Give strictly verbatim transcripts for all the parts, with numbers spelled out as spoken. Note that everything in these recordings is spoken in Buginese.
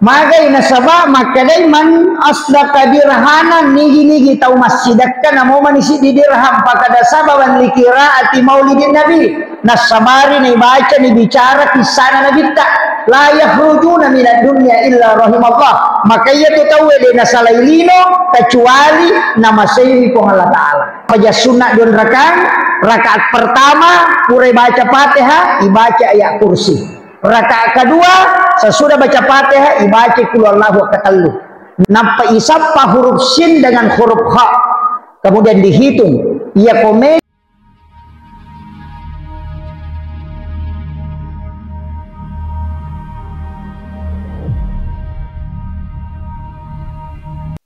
Magai nasaba makkedai, "Man asdaqa dirhanan," nigi-nigi tau massidekka namo mani siddi dirham, "fakada sababan likiraati maulidin nabi," nassabari naibaca nibicara kissana nabitta, "La yakhrujuna minad dunya illa rahimallah," maka iya tu tauwe de nasalai lino kecuali namaseiwi Puang Allah Ta'ala. Paja sunna dua rakang, rakaat pertama purai baca Fatihah, ibaca ayat kursi. Rakaat kedua, sesudah baca Fatihah, ibaca Qul Huwallahu ketellu. Nappa isappa huruf sin dengan huruf kha. Kemudian dihitung. Iya kome.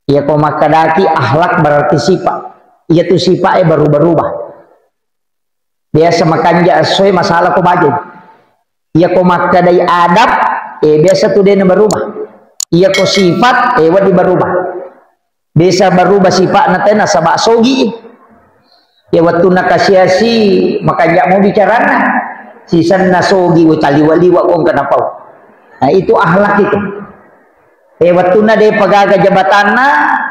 Iya ko makkadaki akhlak berarti sifat. Iya tu sifat e berubah-ubah. Biasa makanja essoe masalah ko bajai. Iya ko makkadai adab, eh, biasa tu dena berubah. Iya ko sifat, eh, wadi berubah. Biasa berubah sifatna tena sabak sogi. Ya wettunna kasiasi makanja mo bicaranna. Sisanna sogi, we taliwa-liwa kong kenapa. Nah, itu akhlak itu. Eh, wettunna de pagaga jabatanna,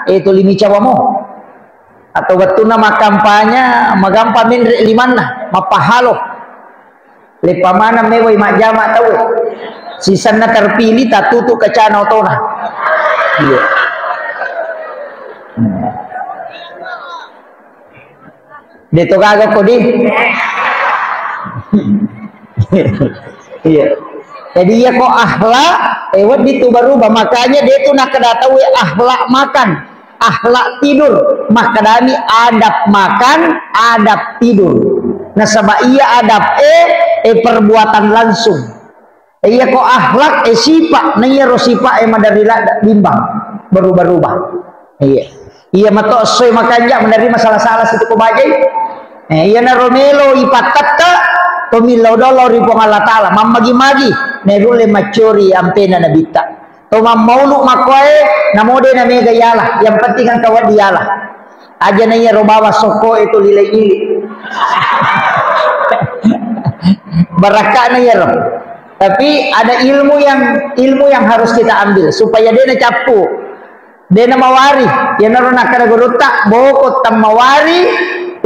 eh, tuli micawa mo. Atau wettunna makkampanya, magampa menre limanna, mappahalo. Leppa maneng mewai majjama tau. Sisanna terpilih, tatutu kacana otona. Iya. Hmm. De to gaga ko di. Iya. Jadi iya ko akhlak, eh, wedding tu berubah. Makanya de tu nakkeda tauwe akhlak makan, akhlak tidur. Makkedami adab makan, adab tidur. Nasaba iya adab e, eh, perbuatan langsung. Iya ko akhlak, eh, sifat, na iyaro sifat, eh, maderri ladda bimbang, berubah-ubah. Iya. Iya mato esso e makanja menerima salah-salah situ ko bajai. Eh, iya naro melo ipattetta, to millau dollo ri Puang Allah Ta'ala, mammagi-magi, nerulle maccori ampena nabitta. To mammaulu makkoe, namo de na mega yala, yang penting engka waddi yala. Aja na iyaro bawa sokko itu lilai-lili. Barakka'na iyaro. Tapi ada ilmu yang, ilmu yang harus kita ambil supaya de na cappu, de na mawari. Iyanaro nakkeda gurutta, boko tammawari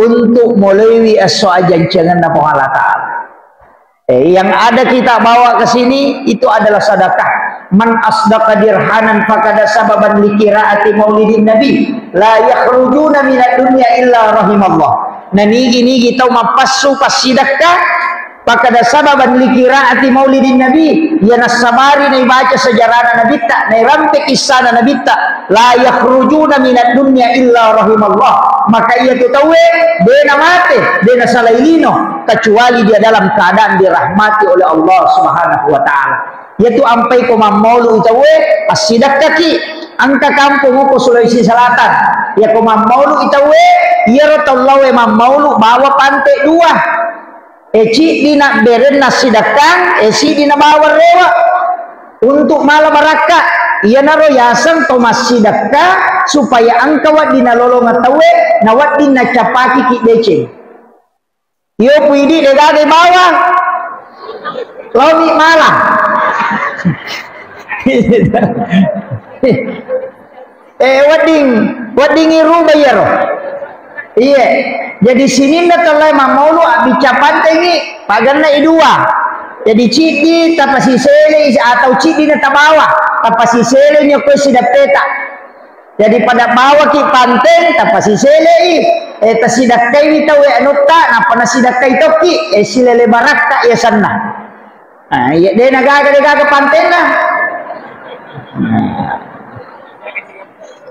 untuk moloiwi esso ajancangenna Puang Allah Ta'ala. Eh, yang ada kita bawa ke sini itu adalah sedekah. Man asdaqa dirhanan fakada sababan likiraati maulidin nabi. La yakhrujuna minad dunya illa rahimallah. Nanigi-nigi tau mappassu passidekka, fakada sababan likiraati maulidin nabi, iya nassabari naibaca sejarana nabitta, nairampe kissana nabitta, la yakhrujuna minad dunya illa rahimallah. Maka iya tu tauwe de na mate, de na salai lino, kecuali dia dalam keadaan dirahmati oleh Allah Subhanahu wa Ta'ala. Iya tu ampai ko mammaulu tauwe, assidekkaki, engka kampung ko Sulawesi Selatan. Iya ko mammaulu tauwe, iyaro tau lawe mammaulu bawa pante dua. Eh, ciddi nabberenna sidekkang, eh, siddi nabawa rewe. Untuk mala barakka, iyanaro yaseng to massidekka supaya engka wedding nalolongeng tauwe, na wedding nacappaki ki deceng. Iyo puidi degaga bawa, laomi mala. Eh, wedding, wedding iruba iyaro. Iye. Jadi sininna tellae mammaulu abbicca pantengngi, paganna i dua. Jadi ciddi tapasisele atau ciddi na tabawa, tapasisele nyokko sidappeta. Jadi pada bawaki panteng, tapasisele i, eh, tasidakkaiwi tau e anutta, nappa nasidakkai tokki, eh, silele barakka yasanna. Ah, iya, de na gaga, de gaga pantenna. Nah.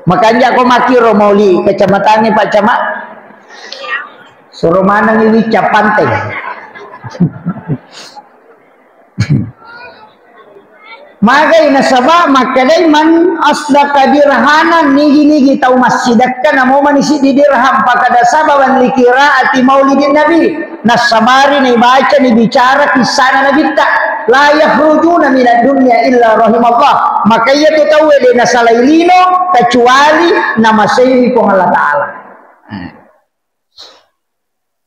Makanja ko makkiro mauli kecamatangnge, Pak Camat. Suro manengngi wicca panteng. Magai nasaba makkedai man asdaqa dirhanan, nigi-nigi tau massidekka namo mani siddi dirham, fakada sababan likiraati maulidin nabi. Nassabari naibaca, nibicara kissana nabitta, la yakhrujuna minad dunya illa rahimallah. Maka iya tu tauwe de nasalai lino kecuali namaseiwi Puang Allah Ta'ala.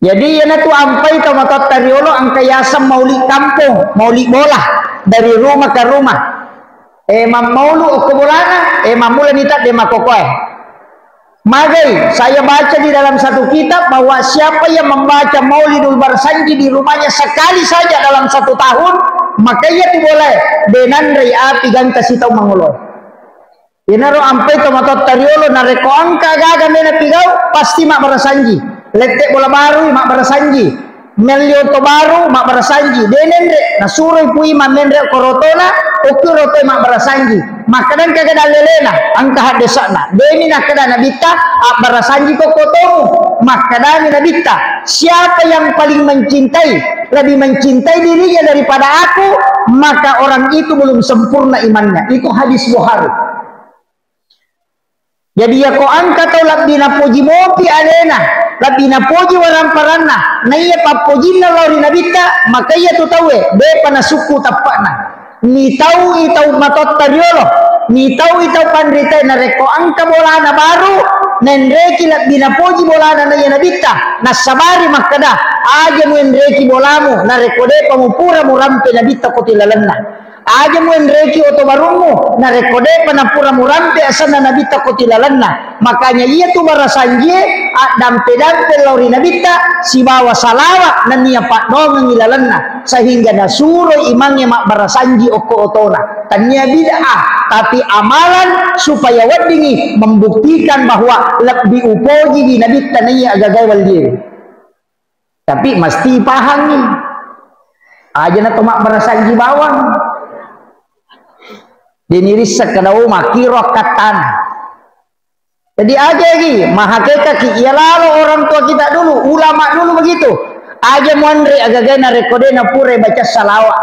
Jadi iyanatu ampai tau matotta riolo engka yaseng mauli kampong, mauli bola dari rumah ke rumah. Eh, mammaulu okko bolana, eh, mammula nita de makokoe. Magai, saya baca di dalam satu kitab bahwa siapa yang membaca Maulidul Barsanji di rumahnya sekali saja dalam satu tahun, maka ia tu boleh denanrei api gangka sitau mangolo. Inaro ampai to matotta riolo, narekko engka gaga mena pigau, pasti mabbarasanji. Lette bola barui mabbarasanji. Melli oto baru mabbarasanji. De nenre, nasuroi pui mammenre ko rotona, okki rotoi mabbarasanji. Makkadang kagada lelena, engka haddesana. Demi nakkada Nabitta, abbarasanji ko kotomu. Makkadami Nabitta, siapa yang paling mencintai, lebih mencintai dirinya daripada aku, maka orang itu belum sempurna imannya. Itu hadis Bukhari. Jadi, yako engka tau lebbi napoji mopi alena, lebbi napoji waramparanna, naiya pappojinna lao ri Nabitta, maka iya tu tauwe, depa nasukku tappa'na. Nitaui tau matotta riolo, nitaui tau panritae, narekko engka bolana baru, nenreki lebbi napoji bolana naiya Nabitta, nassabari makkada, aja muenreki bolamu, narekko depa mupura murampe Nabitta ko tilalenna. Aja muenreki oto barummu, narekko depa napura murampe asenna Nabitta ko tilalenna. Makanya iya tu barasanjie addampe-dampe lao ri Nabitta sibawa salawa nennia paddoangengi lalenna, sehingga nasuro imangnge mabbarasanji okko otona. Tania bid'ah, tapi amalan supaya weddingi membuktikan bahwa lebbi upoji di Nabitta naiya agagae wallie. Tapi mesti ipahangi. Aja na to mabbarasanji bawang. Deni risseng kada, oh, makkiro akkattana. Jadi aja lagi, mahakekaki, iya lalo orang tua kita dulu, ulama dulu begitu. Aja muanre agagae narekko de napura baca salawa.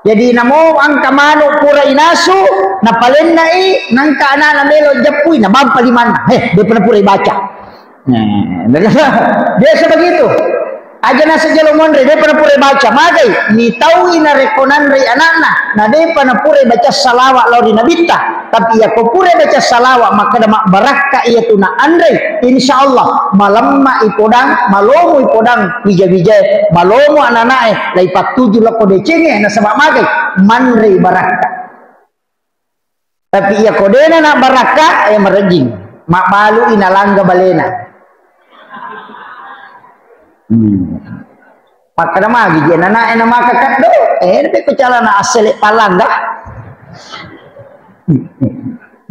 Jadi namo engka manu pura inasu, napalennai, nangka anana melo jeppui, nabampa limanna. Heh, de pernah pura baca. Nah, biasa begitu. Aja nasa jolo monre, de pernah pura baca. Magai, nitaui narekko nanrei anakna, na de pernah pura baca salawa lao ri Nabitta. Tapi iya ko pura baca salawa, makkada mabbarakka iya tu na anrei. Insya Allah, malemma ipodang, malomo ipodang, wija-wijae, malomo anak-anaknya, lai pattuju lako decengnge, nasaba magai, manrei barakka. Tapi iya ko dena na barakka, eh, marejing. Mabbalui nalangga balena. Hmm. Makkada magi je nana ena maka kaddo, eh, tapi ko calana assele palangga.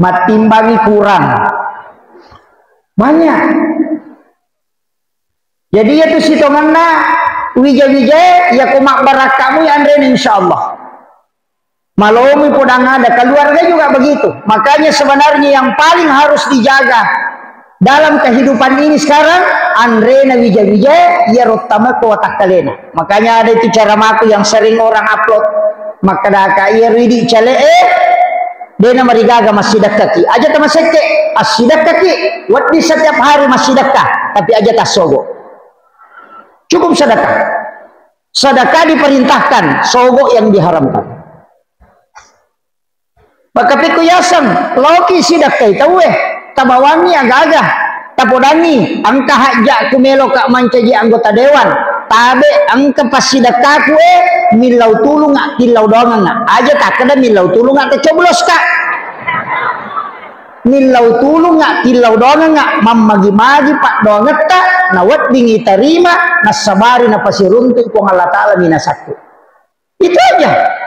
Mattimbangi kurang. Banyak. Jadi iya tu sitongenna wija-wijae, iya ko mabbarakkamu ya anrena insya Allah. Malomi podang ada, keluarga juga begitu. Makanya sebenarnya yang paling harus dijaga dalam kehidupan ini sekarang, anrena wija-wija, iya rottama ko watakkalena. Makanya ada itu ceramaku yang sering orang upload. Makkadaka iya ridi cale e, dena marigaga massidakkaki. Aja tamasekke, assidakkaki, wedding setiap hari massidakka, tapi aja tassogo. Cukup sedekah. Sedekah diperintahkan, sogo yang diharamkan. Maka pekko yaseng, loki sidakkai tauwe, tabawangi aga-aga, tapodangi, engka hajja ku meloka mancaji anggota dewan, tabe engka passidakkaku e, millau tulunga, tillau doangenga. Aja takkeda millau tulunga, tacobloska. Millau tulunga, tillau doangenga, mammagi-magi paddoangetta, naweddingi tarima, nassabari napasiruntu Puang Allah Ta'ala minasakku. Itu aja.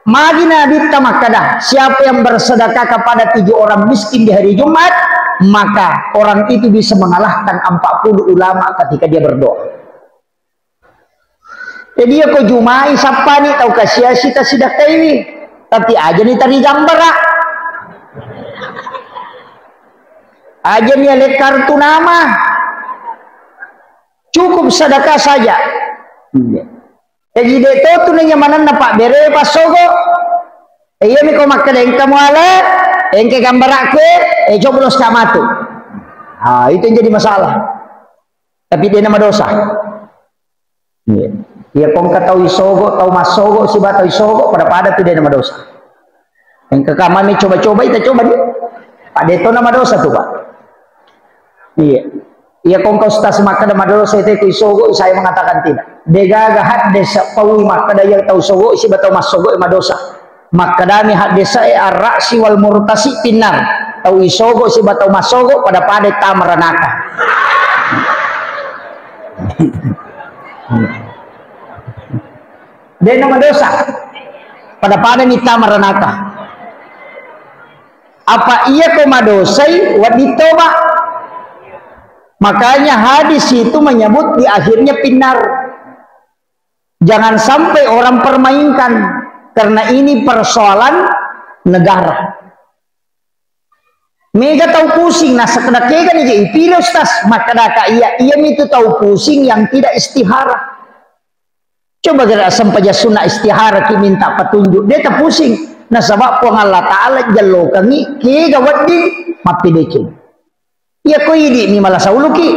Magi Nabitta makkada, siapa yang bersedekah kepada tujuh orang miskin di hari Jumat, maka orang itu bisa mengalahkan empat puluh ulama ketika dia berdoa. Jadi, iya ko Jumai sappani tau kasiasi tasidakaiwi, tapi aja ni tari gambara. Aja ni ale kartu nama. Cukup sedekah saja. Iya. Jaji, de to tu nanya manenna Pak Bere passogo. E, iya mi ko makkeda engka muala, engka gambarakku, e, coblos ka matu. Ah, itu yang jadi masalah. Tapi de na madosa. Iya. Iya, ko engka tau isogo, tau massogo, siba tau isogo, pada-pada tu de na madosa. Engka kamani coba-coba, ita coba ni. Pak, de to na madosa tu, Pak. Iya. Iya, ko engka ustaz makkeda madosa itu, ku isogo, saya mengatakan tidak. De gaga hadde sepaui makkeda yang tau sogo, siba tau massogo, madosa. Makkedami haddese'e, "Ar-ra'si wal murtasi pinnar." Tau isogo siba tau masogo pada-pada tama ranaka. Dena madosa. Pada-pada ni tama ranaka. Apa iya ko madosai, wedding toba. Makanya hadis itu menyebut di akhirnya pinnar. Jangan sampai orang permainkan, karena ini persoalan negara. Mega tau pusing, nasekda kega ni je ipile, Ustaz? Makkeda ka iya, iya mitu tau pusing yang tidak istihara. Coba kira sempajang sunna istihara ki minta petunjuk, de tapusing. Nasaba Puang Allah Ta'ala jellokangi kega wedding mappedeceng. Iya ko idi ni mala sauluki.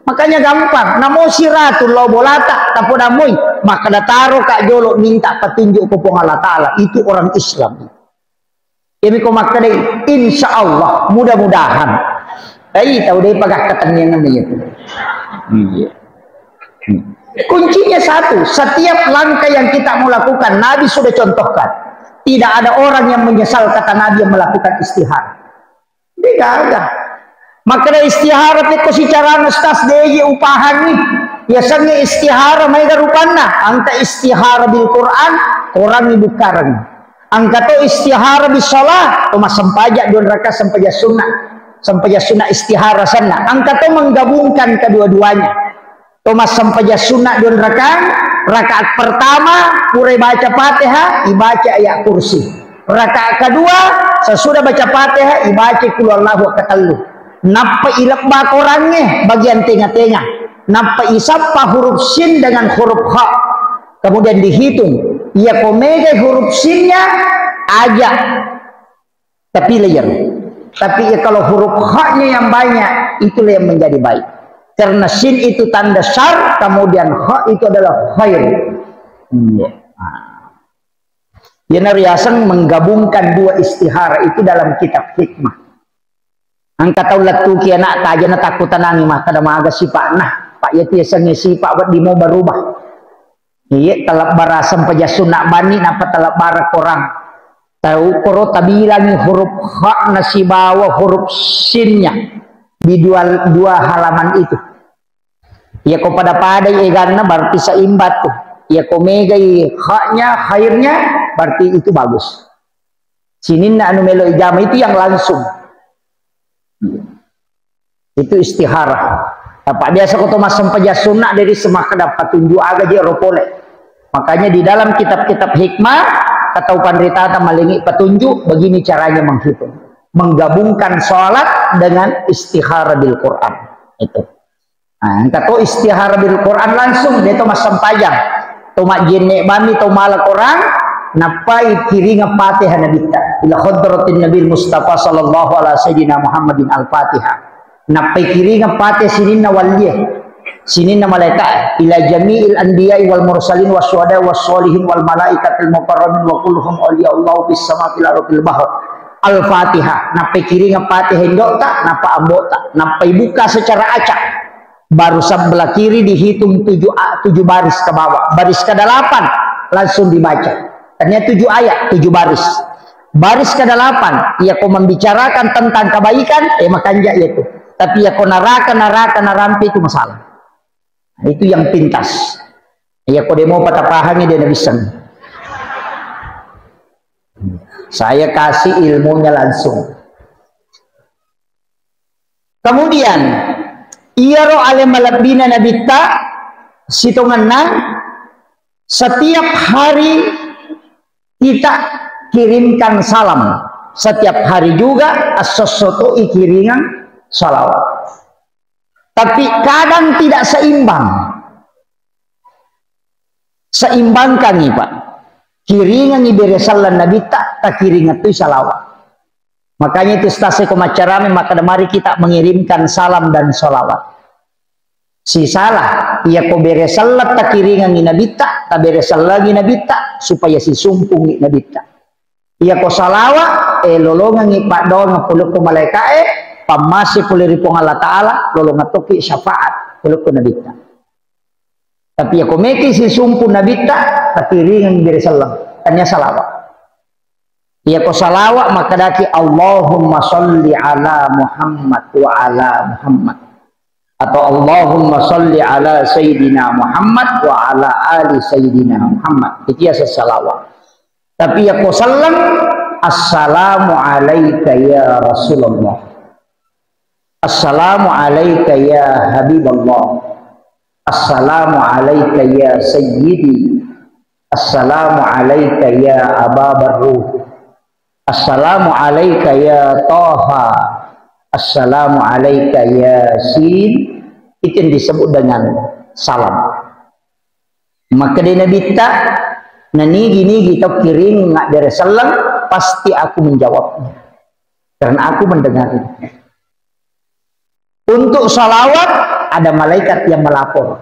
Makanya gampang. Namo siratu lao bolata, tapoda moi. Makkeda taro ka jolo minta petunjuk ko Puang Allah Ta'ala. Itu orang Islam. Iya mi ko makkedai, insya Allah, mudah-mudahan. Tapi tau de pagakkatenniangan iya. Iya. Kuncinya satu, setiap langkah yang kita mau lakukan, Nabi sudah contohkan. Tidak ada orang yang menyesal, kata Nabi, yang melakukan istihara. De gaga. Makkeda istihara pekko sicarana, Ustaz, de je upahangi. Yasengnge istihara maega rupanna. Engka istihara bil Quran, Quran ni bukkareng. Engka to istihara bis shalah, to massempajang dua rakaat sempajang sunnah. Sempajang sunnah istihara senna. Engka to menggabungkan kedua-duanya. To massempajang sunnah dua rakaat, rakaat pertama pura baca Fatihah, ibaca ayat kursi. Rakaat kedua, sesudah baca Fatihah, ibaca qul huwallahu katellu. Nappa ilebba korangnge bagian tenga-tenga. Nappa isappa huruf sin dengan huruf kha. Kemudian dihitung. Iya ko megai huruf sinnya, aja. Tapi layer. Tapi ya kalau huruf kha-nya yang banyak, itulah yang menjadi baik. Karena sin itu tanda syar, kemudian kha itu adalah khair. Iya. Nah. Iyana riaseng menggabungkan dua istihara itu dalam kitab hikmah. Engka tau lettuki anak tajana takkutanangi makkeda maga sipa'na. Pak, iya tiasengnge sipa' wedding mo berubah. Iya, talebbara sempajang sunna banni, nappa talebbara korang. Tau koro tabilangi huruf kha-na sibawa huruf sin-nya di dua, dua halaman itu. Iya ko pada-padai eganna, berarti seimbang tu. Iya ko megai kha-nya, khairnya, berarti itu bagus. Sininna anu melo ijama itu yang langsung. Itu istihara. Apa biasa ko to massempajang sunna dari semakkeda patunjuk aga je ro pole. Makanya di dalam kitab-kitab hikmah, kata pandita ta malingi patunjuk, begini caranya menghitung. Menggabungkan sholat dengan istihara bil Quran. Itu. Nah, engka to istihara bil Quran langsung, de to massempajang. To majjenne bami, to mala Quran, nappai kiringa Fatihah Nabitta. Ila hadratin Nabil Mustafa sallallahu ala sayyidina Muhammadin al-Fatihah. Nappai kiringa Fatihah sininna wallie, sininna malaika, ila jami'il anbiya'i wal mursalin was syuhada was sholihin wal malaikatil mukarramin wa kulluhum awliya Allah fis sama fil ardi fil bahr. Al-Fatihah, nappai kiringa Fatihah indokta, nappa ambokta, nappai buka secara acak. Baru sebelah kiri dihitung tujuh a-, tujuh baris ke bawah. Baris kedelapan langsung dibaca. Tania tujuh ayat, tujuh baris. Baris kedelapan, iya ko membicarakan tentang kebaikan, eh, makanja iya tu. Tapi iya ko neraka, neraka, narampe itu masalah. Nah, itu yang pintas. Iya ko demo patapahami dia nabisang. Saya kasih ilmunya langsung. Kemudian, iyaro ale malebbina Nabitta sitongenna, setiap hari kita kirimkan salam. Setiap hari juga esso-esso to ikiringang salawat. Tapi kadang tidak seimbang. Seimbangkangi, Pak. Kiringangi bere selleng Nabitta, takiringattui salawat. Makanya itu stase ko maccarame, maka mari kita mengirimkan salam dan salawat. Sisala, iya ko bere selleng takiringangi Nabitta, tabere sellengi Nabitta, supaya sisumpungi Nabitta. Iya ko salawa, eh, lolongengngi paddoangeng polokko malaeka'e, pammase pole ri Puang Allah Ta'ala, lolongeng tokki syafaat polokko Nabitta. Tapi iya ko meki sisumpu Nabitta, takiringengngi bere selleng, tania salawa. Iya ko salawat makkedaki, "Allahumma sholli ala Muhammad wa ala Muhammad." Atau, "Allahumma sholli ala Sayyidina Muhammad wa ala ali Sayyidina Muhammad." Itu ya salawat. Tapi iya ko selleng, "Assalamu alaika ya Rasulullah. Assalamu alaika ya Habiballah. Assalamu alaika ya Sayyidi. Assalamu alaika ya Aba Barru. Assalamu alaika ya Taha. Assalamu alaika ya Sin." Itu yang disebut dengan salam. Makkeda Nabitta, "Nanigi-nigi tau kiring ngaddere selleng, pasti aku menjawabnya. Karena aku mendengarnya." Untuk salawat, ada malaikat yang melapor.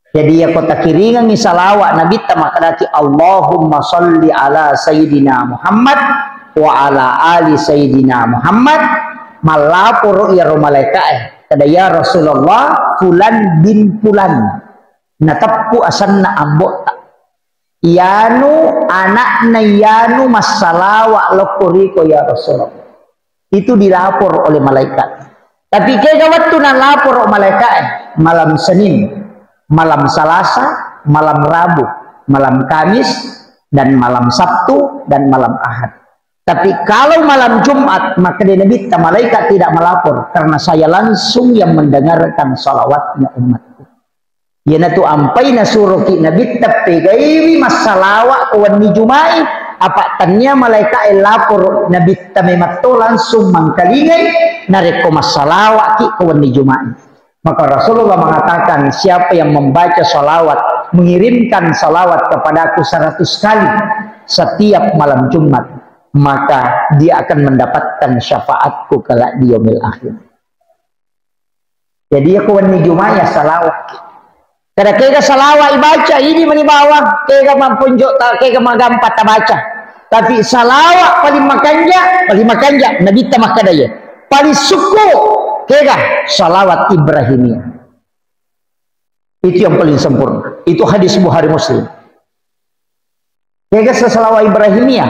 Jadi, iya ko takiringengi salawat Nabitta makkedaki, "Allahumma sholli ala Sayyidina Muhammad wa ala ali Sayyidina Muhammad," mallaporo iyaro malaikae, kada, "Ya Rasulullah, fulan bin fulan." Nateppu asenna ambo'ta. Iyanu ana'na iyanu massalawa lokko riko, ya Rasulullah. Itu dilapor oleh malaikat. Tapi kega wettu nalapor malaikat, eh, malam Senin, malam Salasa, malam Rabu, malam Kamis, dan malam Sabtu, dan malam Ahad. Tapi kalau malam Jumat, maka di Nabi malaikat tidak melapor karena saya langsung yang mendengarkan salawatnya umatku. Iyanatu ampai nasuroki Nabitta pegaiwi massalawa ko wenni Jumai, apa tania malaikae laporo Nabitta mematto langsung mangkalingai narekko massalawaki ko wenni Jumai. Maka Rasulullah mengatakan, "Siapa yang membaca salawat, mengirimkan salawat kepadaku seratus kali setiap malam Jumat, maka dia akan mendapatkan syafaatku kelak di yaumil akhir." Jadi, iya ko wenni Jumai ya salawat. Kada kega salawat ibaca, idi mani bawang, kega mamponjo ta, kega magampa tabaca. Tapi salawat paling makanja, paling makanja, Nabitta makkeda iya. Paling sukku, kega salawat Ibrahimiyah. Itu yang paling sempurna. Itu hadis Bukhari Muslim. Kega salawat Ibrahimiyah?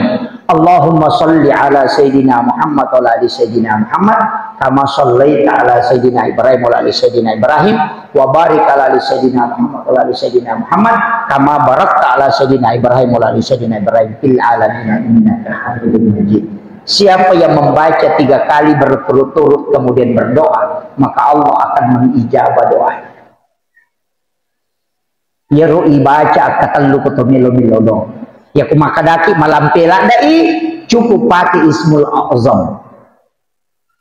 Allahumma salli ala Sayyidina Muhammad wa ala ali Sayyidina Muhammad, kama sallaita ala Sayyidina Ibrahim wa ala ali Sayyidina Ibrahim, wa barik ala ali Sayyidina Muhammad wa ala ali Sayyidina Muhammad, kama barakta ala Sayyidina Ibrahim wa ala ali Sayyidina Ibrahim fil alamin innaka Hamidum Majid. Siapa yang membaca tiga kali berturut-turut kemudian berdoa, maka Allah akan mengijabah doanya. Iyaro ibaca akkatellu ko to melo-melo do. Iya ko makkadaki malampe laddai, cukup pakai Ismul A'zam.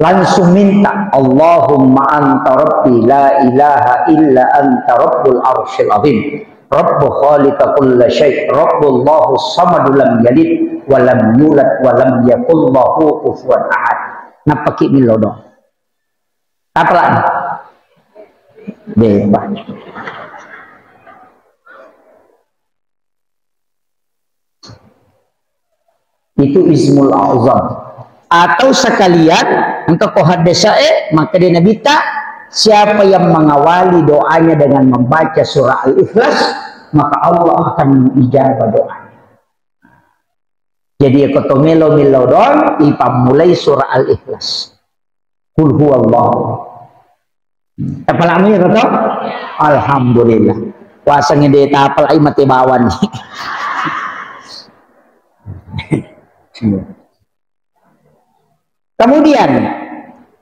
Langsung minta, "Allahumma anta rabbi la ilaha illa anta rabbul arsyil azim. Rabbu khaliqa kulla syai. Rabbullahu samadu lam yalid wa lam yulad wa lam yakul lahu kufuwan ahad." Nappaki melo do. Apalagi? Bebas. Itu Ismul A'zam. Atau sekalian, engka ko haddesae, maka dia Nabitta, siapa yang mengawali doanya dengan membaca surah Al-Ikhlas, maka Allah akan mengijabah doanya. Jadi, iya ko to melo-melo doang, ipammulai surah Al-Ikhlas. Qul huwallahu. Tapalami iya ko to? Alhamdulillah. Puasangnge de tapalai mate bawang. Kemudian,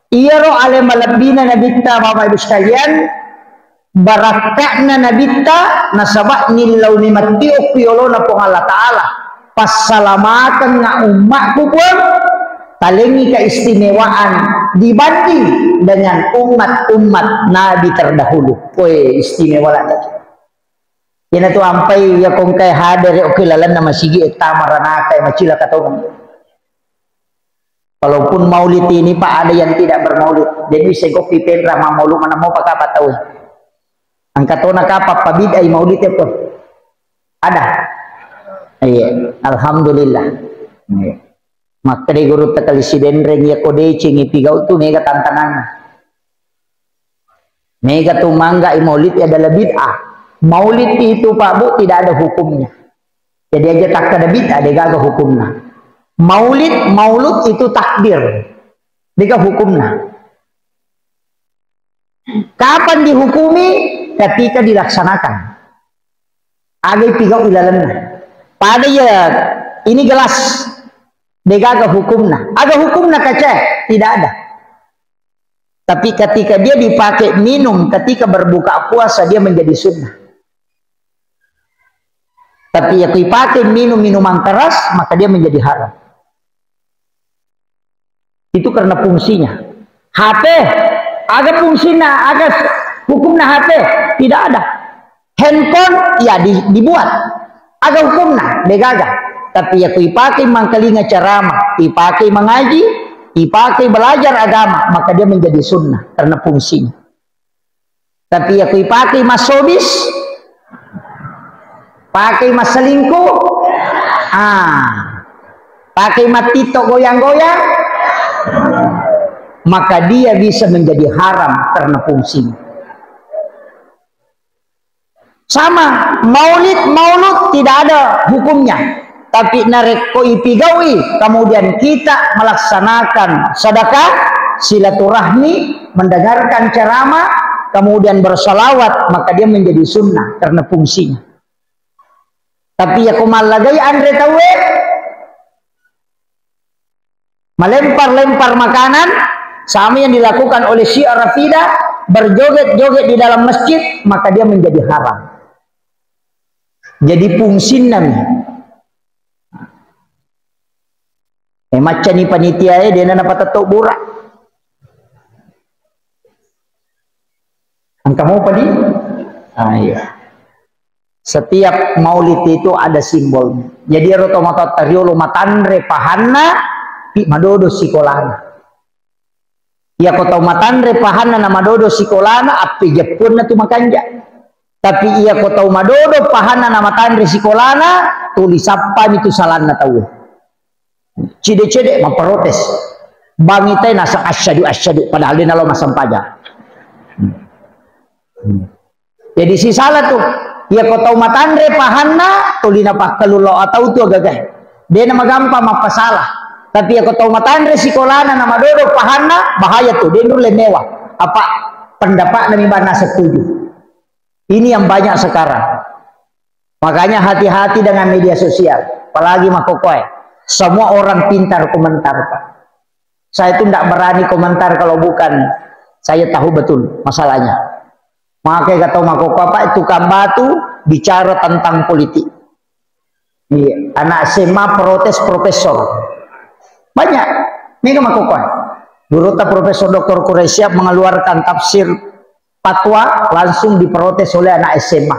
iyaro ale malebbina Nabitta, Bapak Ibu sekalian, barakka'na Nabitta, nasaba nillau ni mattio ku yolona Puang Allah Ta'ala. Passalamakengnga ummakku, Puang, talengi keistimewaan dibanding dengan umat-umat Nabi terdahulu. Weh, istimewa lagi. Iyanatu ampai iya ko engkae hadere oki lalenna masigi e tama ranaka e macilaka tongeng. Kalaupun maulid ini, Pak, ada yang tidak bermaulid. Jadi, bisa kopi penra ma maulid mana mau pakai apa tahu. Angka tona kapa pabidai maulid apa? Ada. Iya, alhamdulillah. Iya. Makkeda guru tekali sidenreng iya ko deceng ipigau tu mega tantanganna. Mega tu mangga i maulid adalah bid'ah. Maulid itu, Pak Bu, tidak ada hukumnya. Jadi aja takkada bid'ah, degaga hukumna. Maulid, maulud itu takdir. De'ga hukumna. Kapan dihukumi? Ketika dilaksanakan. Aga ipigau ilalenna. Pada ya, ini gelas. De'gaga hukumna. Aga hukumna kaca? Tidak ada. Tapi ketika dia dipakai minum ketika berbuka puasa, dia menjadi sunnah. Tapi ya, kui pakai minum minuman keras, maka dia menjadi haram. Itu karena fungsinya. H P, aga fungsina, aga s-, hukumna H P? Tidak ada. Handphone, ya di-, dibuat. Aga hukumna, de'gaga. Tapi ya, kui pakai mangkalinga ceramah, ipakai mengaji, ipakai belajar agama, maka dia menjadi sunnah karena fungsinya. Tapi ya, kui pakai massobis, pakai masselingkuh, ah, pakai mattito goyang-goyang, maka dia bisa menjadi haram karena fungsinya. Sama, maulid, maulud tidak ada hukumnya. Tapi narekko ipigaui, kemudian kita melaksanakan sedekah, silaturahmi, mendengarkan ceramah, kemudian bersalawat, maka dia menjadi sunnah karena fungsinya. Tapi ya, ko mallagai anre tauwe, melempar-lempar makanan, sama yang dilakukan oleh Syiah Rafidah, berjoget-joget di dalam masjid, maka dia menjadi haram. Jadi fungsinna mi. Eh, maccani panitia e, de'na napatetto bura. Engka mopa di? Ah, iya. Setiap maulid itu ada simbolnya. Jadi, ero tomatoatta riolo matanre pahanna, pi madodo sikolana. Iya ko tau matanre pahanna na madodo sikolana, appejeppuanna tu makanja. Tapi iya ko tau madodo pahanna na matanre sikolana, tuli sappami tu salanna tauwe. Cede-cede maprotes. Bangitai nasa asyhadu, asyhadu, padahal de nalo massempajang. Hmm. Hmm. Jadi sisala tu, iya ko tau matanre pahanna, tuli napakkalulo atau tu agaga. De na magampang mappasala. Tapi iya ko tau matanre sikolana na madodo pahanna, bahaya tu, de nulle mewa. Apa pendapatna mi bana setuju. Ini yang banyak sekarang. Makanya hati-hati dengan media sosial, apalagi makkokoe. Semua orang pintar komentar, Pak. Saya itu ndak berani komentar kalau bukan saya tahu betul masalahnya. Makanya kata makkokoe, Pak, tukang batu bicara tentang politik. Iya, anak S M A protes profesor. Banyak. Mega makkokoe. Gurutta Profesor Doktor Quraisyah mengeluarkan tafsir fatwa langsung diprotes oleh anak S M A.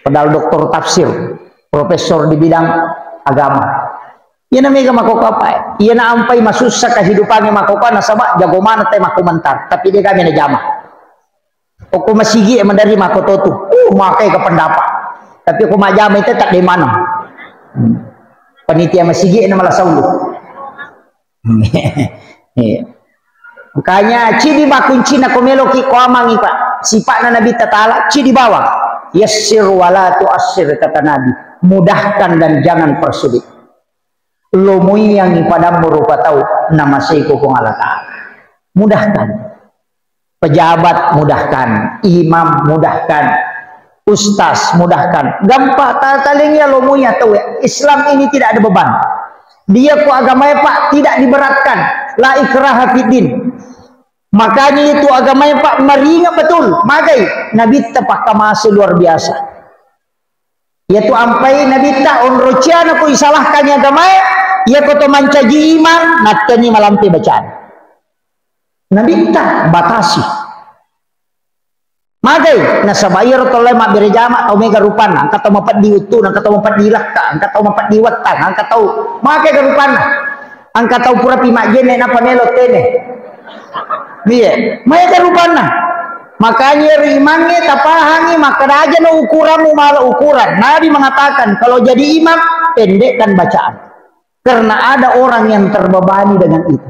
Padahal doktor tafsir, profesor di bidang agama. Iyana mega makkokoe, Pak. Iyana ampai masussa kehidupannya makkokoe, nasaba jago maneng te makkomentar, tapi de kami najama. Okko masigi e maderri makkototu. Uh, makai ke pendapat. Tapi okko majama itu tak de maneng. Hmm. Panitia masigi e na malah saulu. Iya. Makanya cidi ba kuncina ko meloki ko amangi, Pak. Sipa'na Nabi Ta'ala cidi bawang. Yassir wala tu'assir, kata Nabi. Mudahkan dan jangan persulit. Lomoiyangi padammu rupa tau, namaseiko Puang Allah Ta'ala. Mudahkan. Pejabat mudahkan, imam mudahkan, ustaz mudahkan. Gampang, ta-, talengia lomoia tau ya. Islam ini tidak ada beban. Dia ku agama ya, Pak, tidak diberatkan. La ikraha fiddin. Makanya itu agama ya, Pak, meringan betul. Magai Nabi tepakkamase luar biasa. Iya tu ampai Nabitta, onrociana ko isalahkan agamae, iya ko to mancaji imang, natteni malampe bacaan. Nabitta batasi. Magai, nasaba iyaro tolle mabbere jama, tau mega rupanna, engka tau mapeddi wettu, engka tau mapeddi lakka, engka tau mapeddi wettang, engka tau magai rupanna. Engka tau purapi majjenne nappa melo tene. Iya, maega rupanna. Makanya ri imangnge tapahangi makkeda aja no ukuranmu mala ukuran. Nabi mengatakan, kalau jadi imam, pendekkan bacaan. Karena ada orang yang terbebani dengan itu.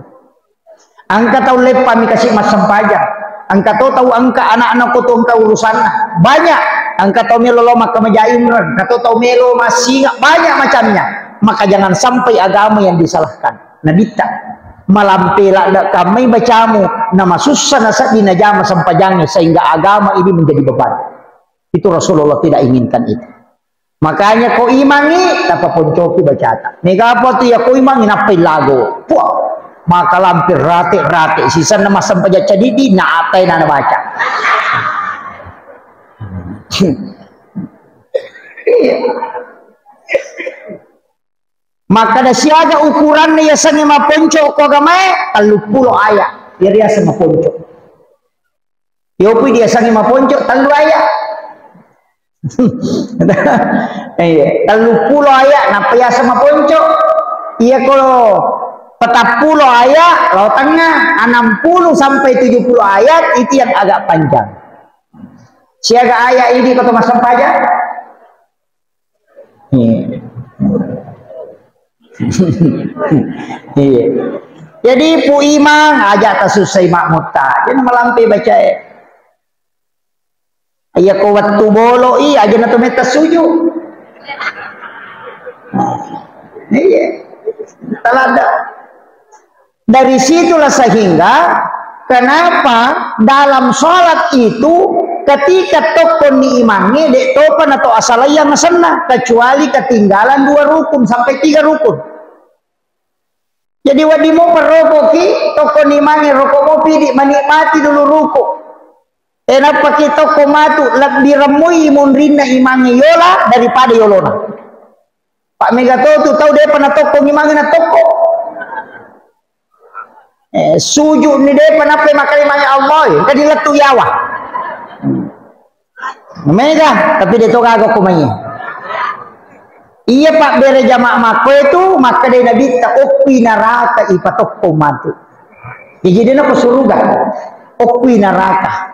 Engka tau leppami kasi massempajang. Engka to tau engka anakna ko to engka urusanna. Banyak. Engka tau melo lo makkamaja imreng. Engka to tau melo massinga. Banyak macamnya. Maka jangan sampai agama yang disalahkan. Nabitta, malampe ladde kammai bacamu, namasussa naseddi najama sempajangnge sehingga agama ini menjadi beban. Itu Rasulullah tidak inginkan itu. Makanya ko imangi, tapaponcoki bacata. Mega apa tu ya ko imangi nappai lago. Puah, maka lampe rate-rate, sisanna massempajang cadidi, na atai na baca. Iya. Makkeda siaga ukuranna yasengnge maponco ko agamae, telluppulo ayat. Iya riaseng maponco. Yopi diasengnge maponco tellu ayat. Iya, telluppulo ayat nappa yaseng maponco. Iya ko petappulo ayat lao tengah, enam puluh sampai tujuh puluh ayat itu yang agak panjang. Siaga ayat ini ko to massempajang? Iya. Iya. Jadi pu imang aja tasussai makmutta. Jadi malampe bacae. Iya ko wettu boloi aja na to metta suju. Iya. Talada. Dari situlah sehingga kenapa dalam sholat itu ketika tokkonni imangnge, dek topa nato asalaiang asenna, kecuali ketinggalan dua rukun sampai tiga rukun. Jadi wedding mo perrokoki, tokkonni imangnge rokok mopi di menikmati dulu ruku. E, nappaki tokko matu, lebbi remmui munrinna imangnge yola daripada yolona. Pak mega to tu tau depa na tokko imangnge na tokko. Eh, sujud ni depa nappai makkeda imangnge Allah, engka dilettu yawa. Mega, tapi de to gaga ko mai. Iya pabbere jamaah makko itu, makkeda Nabitta, okki naraka ipatokko matu. Jadi de na ko suruga, okki naraka.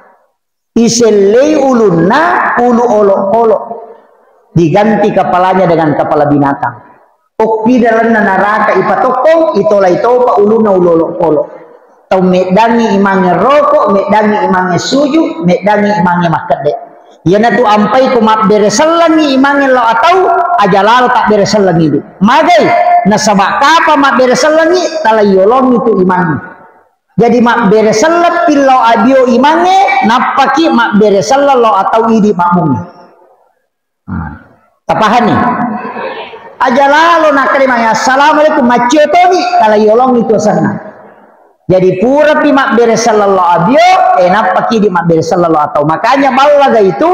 Isellei ulunna ulu olok-olok. Diganti kepalanya dengan kepala binatang. Okki dalenna naraka ipatokkong, itolai topa ulunna ulu olok-olok. Tau meddangi imangnge rokok, meddangi imangnge suju, meddangi imangnge makkedde. Iyanatu ampai ko mabbere sellengi imangnge lao atau aja lalo tabbere sellengi du. Magai, nasaba kapa mabbere sellengi, tala yolongi tu imangnge. Jadi mabbere selleng pillau abio imangnge, nappaki mabbere selleng lao atau idi makmungnge. Nah, tapahani? Aja lalo nakkeda imangnge, "Assalamualaikum," maccio toni, tala yolongi tu asenna. Jadi purapi mabbere selleng lao abio, eh, nappaki idi mabbere selleng lao atau. Makanya ballaga itu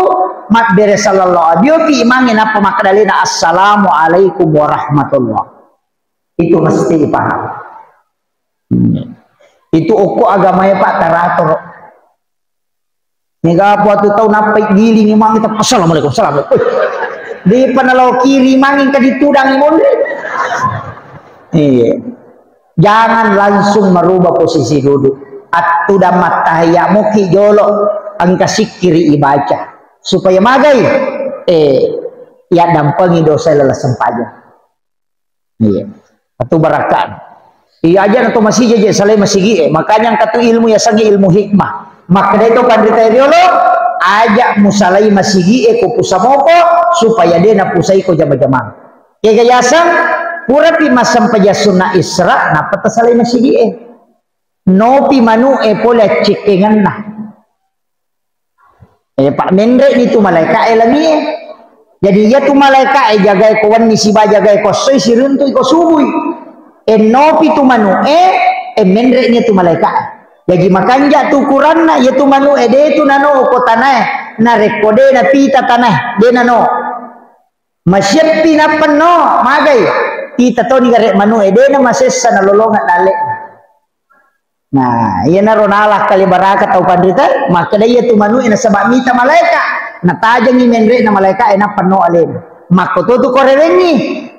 mabbere selleng lao abio pi imangnge nappa makkeda alena, "Assalamualaikum warahmatullah." Itu mesti dipahami. Hmm. Itu okko agamae, Pak, taratoro. Mega apa tu tau nappai giling imang itu, "Assalamualaikum, assalamualaikum." Wih. Di panalo kiri imang engka ditudang monri. Iya. Jangan langsung merubah posisi duduk. Attudang mattahiyya muki jolo, engka sikkiri ibaca. Supaya magai, eh, yaddampengi dosa lala sempajang. Iya. Atu barakka. Iya aja na to masigi je salai masigi e. Makanya engka tu ilmu yasengnge ilmu hikmah. Makkeda to panrita riolo, aja musalai masigi e ko pusamoko supaya de napusai ko jama-jamang. Kega yaseng purapi massempajang sunna isra nappa tasalai masigi e. Nopi manu e pole accekkengenna. Eh, pak menre ni tu malaika e langi e. Jadi iya tu malaika e jagai ko wenni siba jagai ko essoi siruntu iko subui. E nopi tu manu e, e menre ni tu malaika e. Jadi makanja tu ukuranna, iya tu manu e de tu nano ko tanae. Narekko de napita tanae, de nano. Masieppi nappenno, magai. Kita toni gare manu e, de na masessa nalolongeng dalle. Nah, iyanaro nala kali baraka tau panrita, makkeda iya tu manu e nasaba mita malaika, natajengi menre na malaika e nappenno alena. Makko to tu korewengi,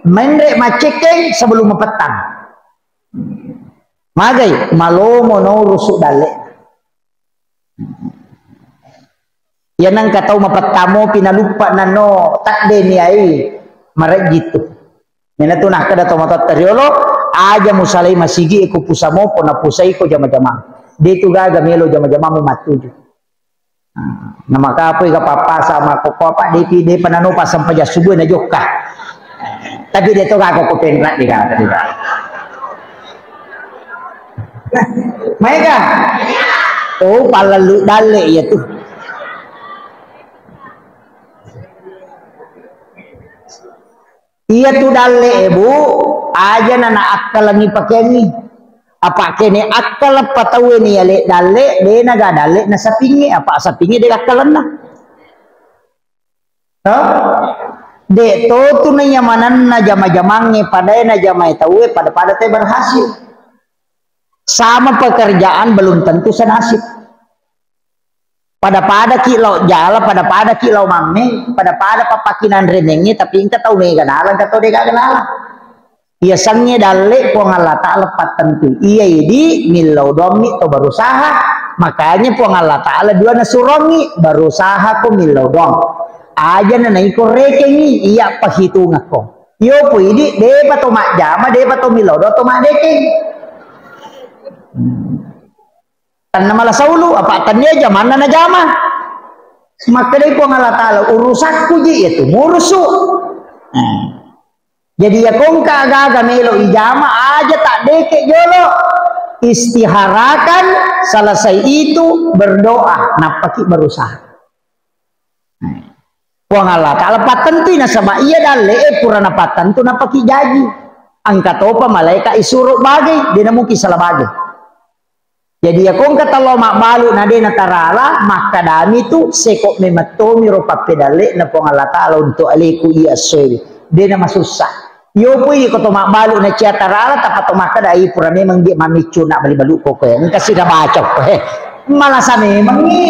menre macekkeng sebelum mapettang. Magai, malomo no rusu dalle. Iya nengka tau mapettamopi naluppa nanno tadde ni ai marejji tu. Nena tu nakkeda to matotta riolo, aja musalai masigi e ko pusamopo napusai ko jama-jamang. De tu gaga melo jama-jamamu mattuju. Nah, namakapoi ga pappasa makkokko apa depi depa nano passampajang subuh na jokka. Tapi de' to gaga ko penra' de' gaga, de' gaga. Maega? Oh, palellu dalle' iya tu. Iya tu dalle' e, Bu, aja' na naakkalengngi pakeangngi. Apa' kene akkaleng pa tauwe ni ale' dalle', de' naga dalle' na sapingnge, apa' sapingnge de' akkalenna. Toh? De' to tu nayamanenna jama-jamangnge, padae najamai tauwe, pada-pada te berhasil. Sama pekerjaan belum tentu senasib. Pada-pada ki lao jala, pada-pada ki lao mamme, pada-pada papaki nanre menge, tapi engka tau mega nala, engka tau de' gaga nala. Iya sengnge dalle' Puang Allah Ta'ala pattentu. Iya idi millau doammi to berusaha. Makanya Puang Allah Ta'ala dua nasurongi, berusaha ko millau doang. Aja' na naiko rekengngi, iya pahitungakko. Iyo pu idi, de'pa to majjama, de'pa to millau doang to madekeng. Hmm. Tanna malasa ulu, apa' tannia jamanna najama. Makkedai Puang Allah Ta'ala, urusakku ji, iya tu murusu. Nah. Jadi, iya kongka gaga melo ijama, aja' taddeke' jolo. Istiharakan, selesai itu berdoa, nappaki berusaha. Nah. Puang Allah Ta'ala pattentui, nasaba' iya dalle' e pura napattentu, nappaki jaji. Engka topa malaeka' isuro bagai, de' namuki sala bagai. Jadi, iya kongka tallo mabbalu na de' natarala, makkadami tu, seko' memeng tomiro pappedalle' na Puang Allah Ta'ala untuk aleku iya essoewe. De' namasussa. Iyo pui ko to mabbalu na cia tarala, tappa to makkada, "Ai, pura memeng je' mamiccu na bali balu ko koe." Engka sida baca ko, he. Malasa memengngi.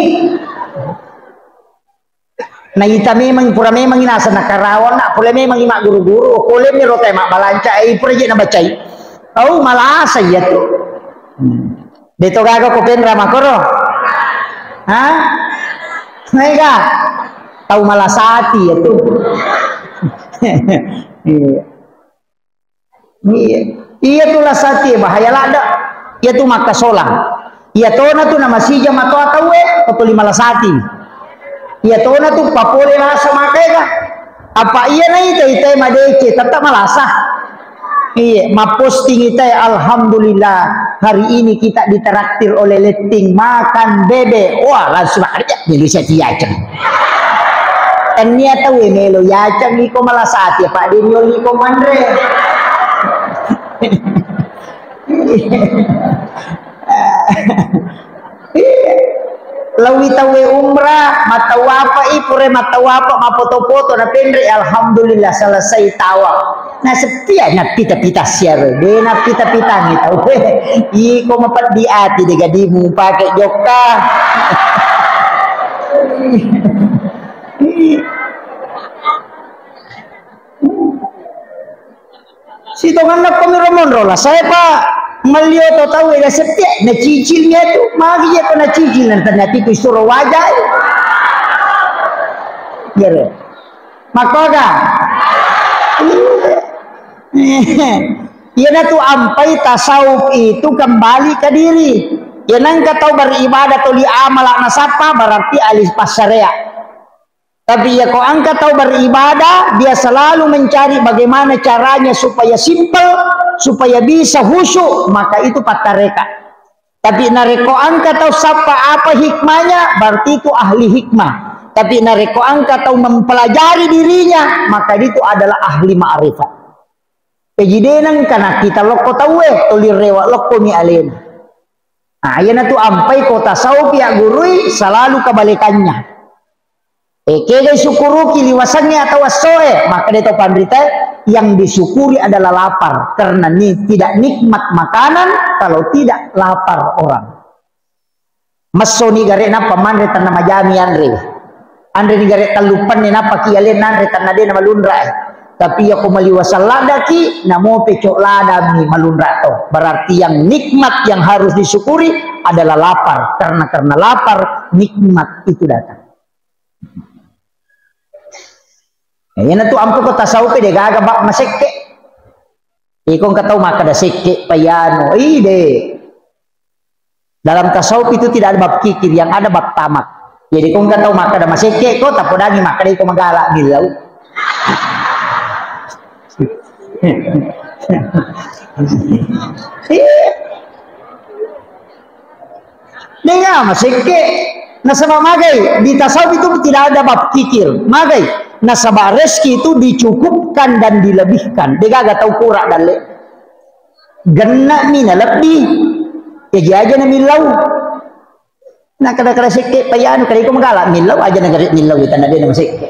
Naita memang, pura memang naseng nakarawanna, pura memang magguru-guru, okole mi rota mabbalanca, eh, pura je nabacai. Au, malasa iya tu. Hmm. De' to gaga ko penra makoro. Ha? Mega. Tau malasati iya tu. Iya. Iya. Iya tu lasati bahaya ladde. Iya tu makkasolang. Iya tona tu namasija matoa tauwe, ko tuli malasati. Iya tona tu papole lasa makaega. Apa iya naita-itai madeceng, tetap malasa. Iya, maposting itai, "Alhamdulillah, hari ini kita ditraktir oleh Letting makan bebek." Wah, langsung ada, jadi saya diajak. Tennia tauwe melo yaceng iko malasati, apa de' nyoli iko manre. Iya. Lawi tauwe umrah, mattawapa i, pura mattawapa, mapoto-poto, napenre, alhamdulillah, selesai tawaf. Naseppia nappita-pita siare, de' nappita-pitangi tauwe. Iko mapeddi ati de' gadimu pake jokka. Sitonganna ko miro monro la, saya pa mallio to tau eda seppe, nacicil mi atu, magi je ko nacicil, nanti nanti ku isuro wajai. Jere. Makkoga? Iya. Iyanatu ampai tasawuf itu kembali ke diri. Iya nengka tau beribadah tuli amala nasappa, berarti ahli passarea. Tapi iya ko engka tau beribadah, dia selalu mencari bagaimana caranya supaya simple, supaya bisa khusyuk, maka itu pattareka. Tapi narekko engka tau sappa apa hikmahnya, berarti itu ahli hikmah. Tapi narekko engka tau mempelajari dirinya, maka itu adalah ahli ma'rifat. Jaji de nengka nakkita lokko tauwe, tuli rewa lokko mi alena. Nah, iyanatu ampai ko tasawuf ya gurui, selalu kebalikannya. Eh, kegai syukuruki liwasangnge atau essoe, maka de to panrita, yang disyukuri adalah lapar, karena ni-, tidak nikmat makanan kalau tidak lapar orang. Messoni gare nappa manre tenna majami anre. Anre ni gare tellu penne nappa ki ale nanre tenna de na malunra. Tapi iya ko maliwasang ladaki, namo pecok ladami malunra to. Berarti yang nikmat yang harus disyukuri adalah lapar. Karena, karena lapar, nikmat itu datang. Nah, iyanatu ampe ko tasawuf de gaga bak masekke. Iko engka tau makkeda sekke payano, ide. Dalam tasawuf itu tidak ada bab kikir, yang ada bab tamak. Jadi ko engka tau makkeda masekke ko, tapodangi makkeda iko magala millau. Iya. Denga masekke. Nasaba magai, di tasawuf itu tidak ada bab kikir. Magai, nasaba rezeki itu dicukupkan dan dilebihkan. Degaga tau kura dalle. Genna mi na lebbi. Ya aja na millau. Nah, kada-kada sekke payanu, kada iko magala millau aja na gare millau, tanda dia nama sekke.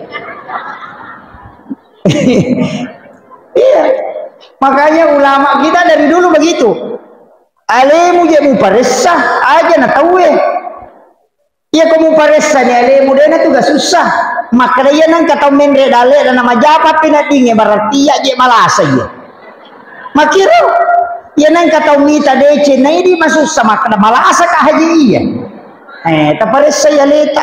Iya. Makanya ulama kita dari dulu begitu. Alemu je muparessa, aja na tauwe. Iya ko muparessa ni alemu, dena tu gak susah. Makkada iya nang katau menre dale dan nama japa pina dinge, berarti iya je malasa iya. Makiro, iya nang katau mita dece, na idi masussa, makkada malasa ka haji iya. Eh, taparessa iya leta.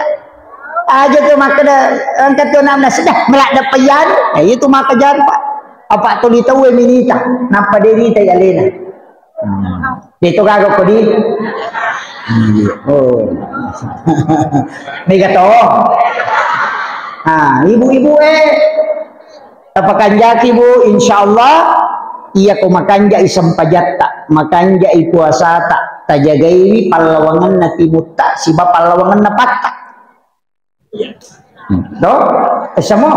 Aja tu makkada angkat tu namna sudah melak dapat iyanu. Eh, itu maka jampa. Apa tu ditauwe minita, napa de nita iya lena. Hmm. Itu kagak kodi. Oh. Mega to. Ah, ibu-ibu eh. Tapakanjaki, Bu, insyaallah iya ko makanjai sempajatta, makanjai puasata, tajagaiwi pallawangenna timutta siba pallawangenna patta. Hmm. Do? Esamo?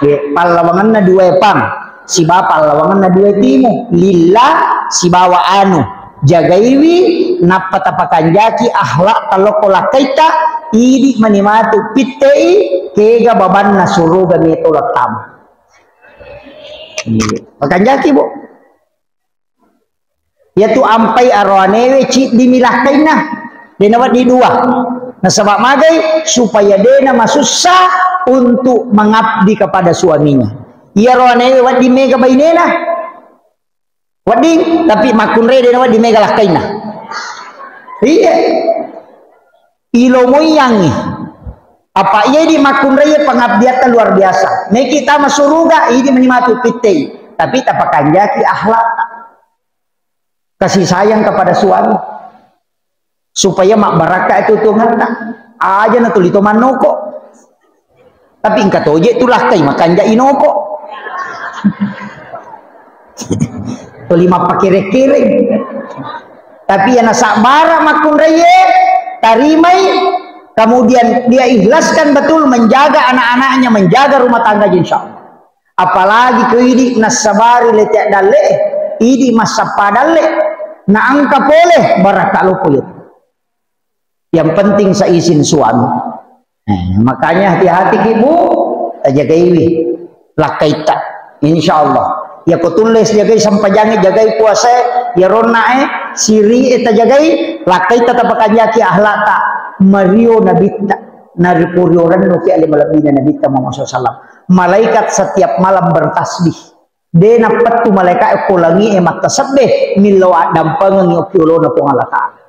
Iya, pallawangenna dua pang, siba pallawangenna dua timu, lilla sibawa anu. Jagaiwi, nappa tapakanjaki akhlak talokko lakkaitta, idi mani matu pittei, kega babanna suruga meto lattama. Iya. Pakanjaki, Bu. Iyatu ampai aroanewe ciddi mi lakkainna. Dena wedding dua. Nasaba magai supaya dena masussa untuk mengabdi kepada suaminya. Iya roanewe wedding mega bainena. Wedding, tapi makkunrai dena wedding mega lakkainna. Iya. Ilomoiyangngi. Apa iya idi makkunrai pengabdiatta luar biasa. Meki tama suruga, idi mani matu pittei. Tapi tapakanjaki akhlak. Kasih sayang kepada suami. Supaya mabbarakka itu tuangetta. Aja na tuli to mannoko. Tapi engka toje tu lakkai makanja inoko. Tuli mappakere-kereng. Tapi yang nasabara makkunraiye, tarimai, kemudian dia ikhlaskan betul menjaga anak-anaknya, menjaga rumah tangganya, insya Allah. Apalagi ko idi nassabari lete dalle, idi massappa dalle, na engka pole barakka loko itu. Yang penting seizin suami. Eh, makanya hati-hati ki, Bu, tajagaiwi lakkaitta. Insya Allah. Ya ko tulle jagai sempajangi, jagai puasa, ya ronna eh, siri eh tajagai, lakkaitta tapakanjaki akhlakta, mario nabitta, naripurio rennu ki ale malebbina nabitta Muhammad sallallahu alaihi wasallam. Malaikat setiap malam bertasbih. De nappettu malaika e ko langi e mattasebbe, millau addampengengi okki olona Puang Allah Ta'ala.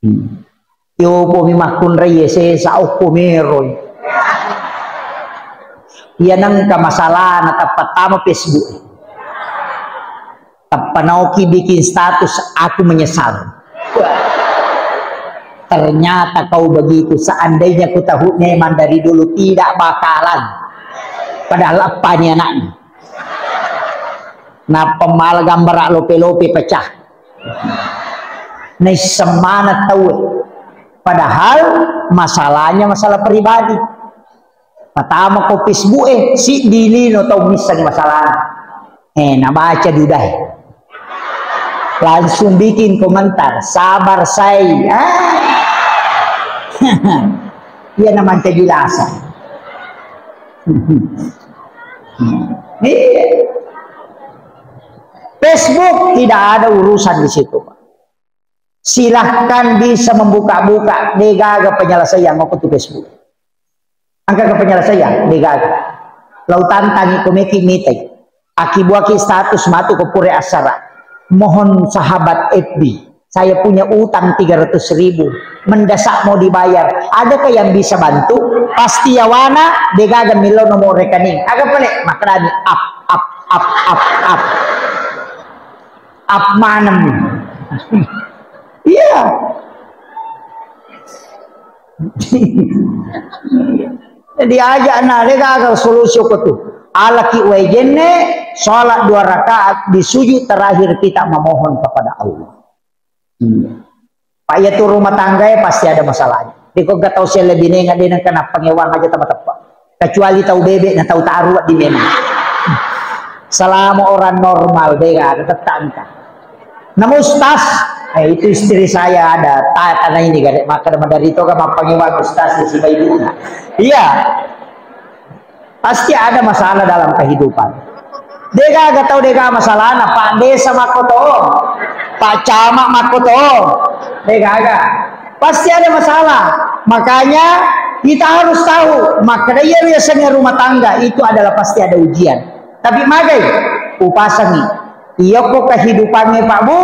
Hmm. Yopomi makkunrai e sesa okko meroi. Iya nengka masalahna tappa tama Facebook. Tappa naoki bikin status, "Aku menyesal." Ternyata kau begitu. Seandainya ku tahu memang dari dulu, tidak bakalan. Padahal apa ni anaknya? Nappa mala gambara lope-lope pecah. Naisseng maneng tauwe. Padahal masalahnya masalah pribadi. Patama ko Facebook e, siddi lino tau missengi masalahna. Eh, nabaca dudae. Langsung bikin komentar, "Sabar, say." Ah. Iya na mancaji lasa. Iya. Facebook tidak ada urusan di situ, Pak. Silahkan bisa membuka-buka, degaga penyelesaian mau ke Facebook. Engka ke penyelesaian, degaga. Lau tantangi komeki mitai. Akibuaki status matu ko pure asara. Mohon sahabat F B. Saya punya utang tiga ratus ribu. Mendesak mau dibayar. Adakah yang bisa bantu? Pasti yawana, degaga millau nomor rekening. Aga pale, makkedani, "Up, up, up, up, up." Up maneng. Iya. Jadi aja na, degaga solusi ko tu. Alaki wae jenne, Sholat dua rakaat di sujud terakhir kita memohon kepada Allah. Iya. Pak, iya tu rumah tangga ya pasti ada masalahnya. Di kok gak tahu saya lebih nenga dia nang kena pengewang aja tepat-tepat. Kecuali tahu bebek na tahu taruh di memang. Selama orang normal deh ada tetangga. Namun ustaz, eh, itu istri saya ada ta- tanah ini gare maka dari itu kan pengewang ustaz di si ibunya. Iya. Pasti ada masalah dalam kehidupan. Degaga tau dega masalahna, Pak Desa makkoto, Pak Camat makkoto, degaga. Pasti ada masalah. Makanya kita harus tahu, maka dia biasanya rumah tangga itu adalah pasti ada ujian. Tapi magai, upasangi. Iya ko kehidupannya Pak Bu,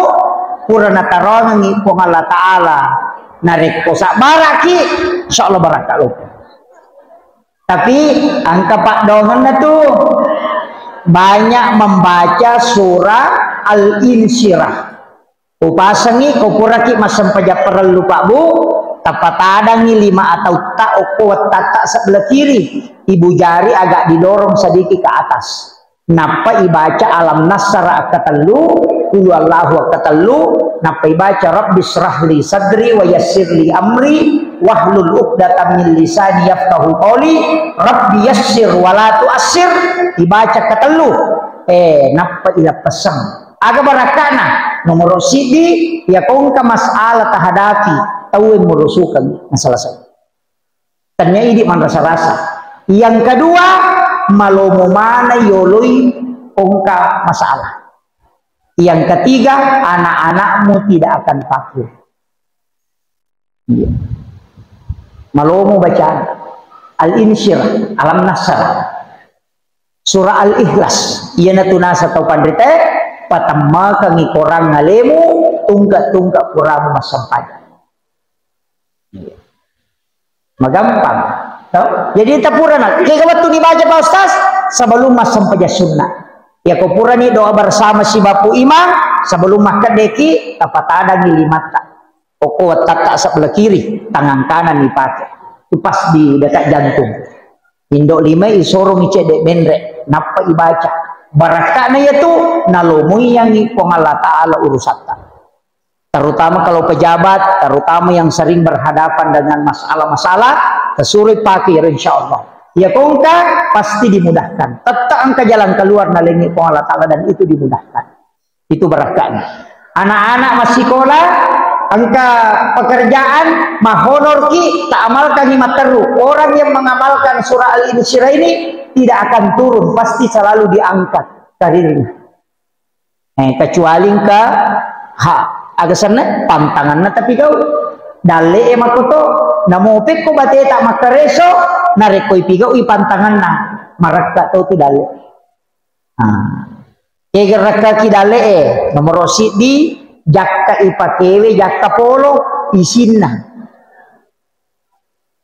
pura natarongengi Puang Allah Ta'ala. Narekko sabbaraki, insya Allah barakka lo. Tapi engka paddoangenna tu banyak membaca surah Al-Insyirah. Upasengi ko puraki massempajang parellu Pak Bu, tapatadangi lima atautta okko wettatta sebelah kiri, ibu jari agak didorong sedikit ke atas. Nappa ibaca alam nasara akkatellu, qul huwallahu akkatellu, nappa ibaca rabbi shrahli sadri wa yassirli amri wahlul uqdatam min lisani yafqahu qawli, rabbi yassir wa la tuassir, ibaca katellu. Eh, nappa ilappessang. Aga barakkana? Nomoro siddi, iya kongka masalah tahadapi, tauwe murusukeng masalah saya. Tennia idi manrasa-rasa. Yang kedua, malomo mana yoloi ongka masalah. Yang ketiga, anak-anakmu tidak akan takut. Iya. Malomo bacaan Al-Insyirah, Alam Nasr, Surah Al-Ikhlas. Iya natu nasa tau panrite, patemmakangi korang alemu, tungka-tungka kuramu massempajang. Iya. Magampang. Tau? Jadi tapurana, kega wettu dibaca Pak Ustaz? Sebelum massempajang sunnah. Ya ko purani doa bersama si bapu imam, sebelum makkeddeki, tapatadangi limatta. Okko wettatta sebelah kiri, tangan kanan dipakai. Itu pas di dekat jantung. Indo lima isorong icedde menre, nappa ibaca. Barakkana yatu, nalomoiyangi Puang Allah Ta'ala urusatta. Terutama kalau pejabat, terutama yang sering berhadapan dengan masalah-masalah, kesuruh pakai, insya Allah. Ya kongka pasti dimudahkan. Tetap engka jalan keluar nalengi Puang Allah Ta'ala dan itu dimudahkan. Itu barakkana. Anak-anak massikola, engka pekerjaan, mahonorki, tak amalkan lima teru. Orang yang mengamalkan surah Al-Insyirah ini tidak akan turun, pasti selalu diangkat karirnya. Eh, kecuali engka ha, aga senna pantanganna tapi kau. Dalle e makoto, namo pekko bateta makkareso, narekko ipigau i pantanganna, marakka tau tu dalle. Ah. Kegerakkaki dalle e, nomoro siddi, jakka ipakewe, jakka polo, isinna.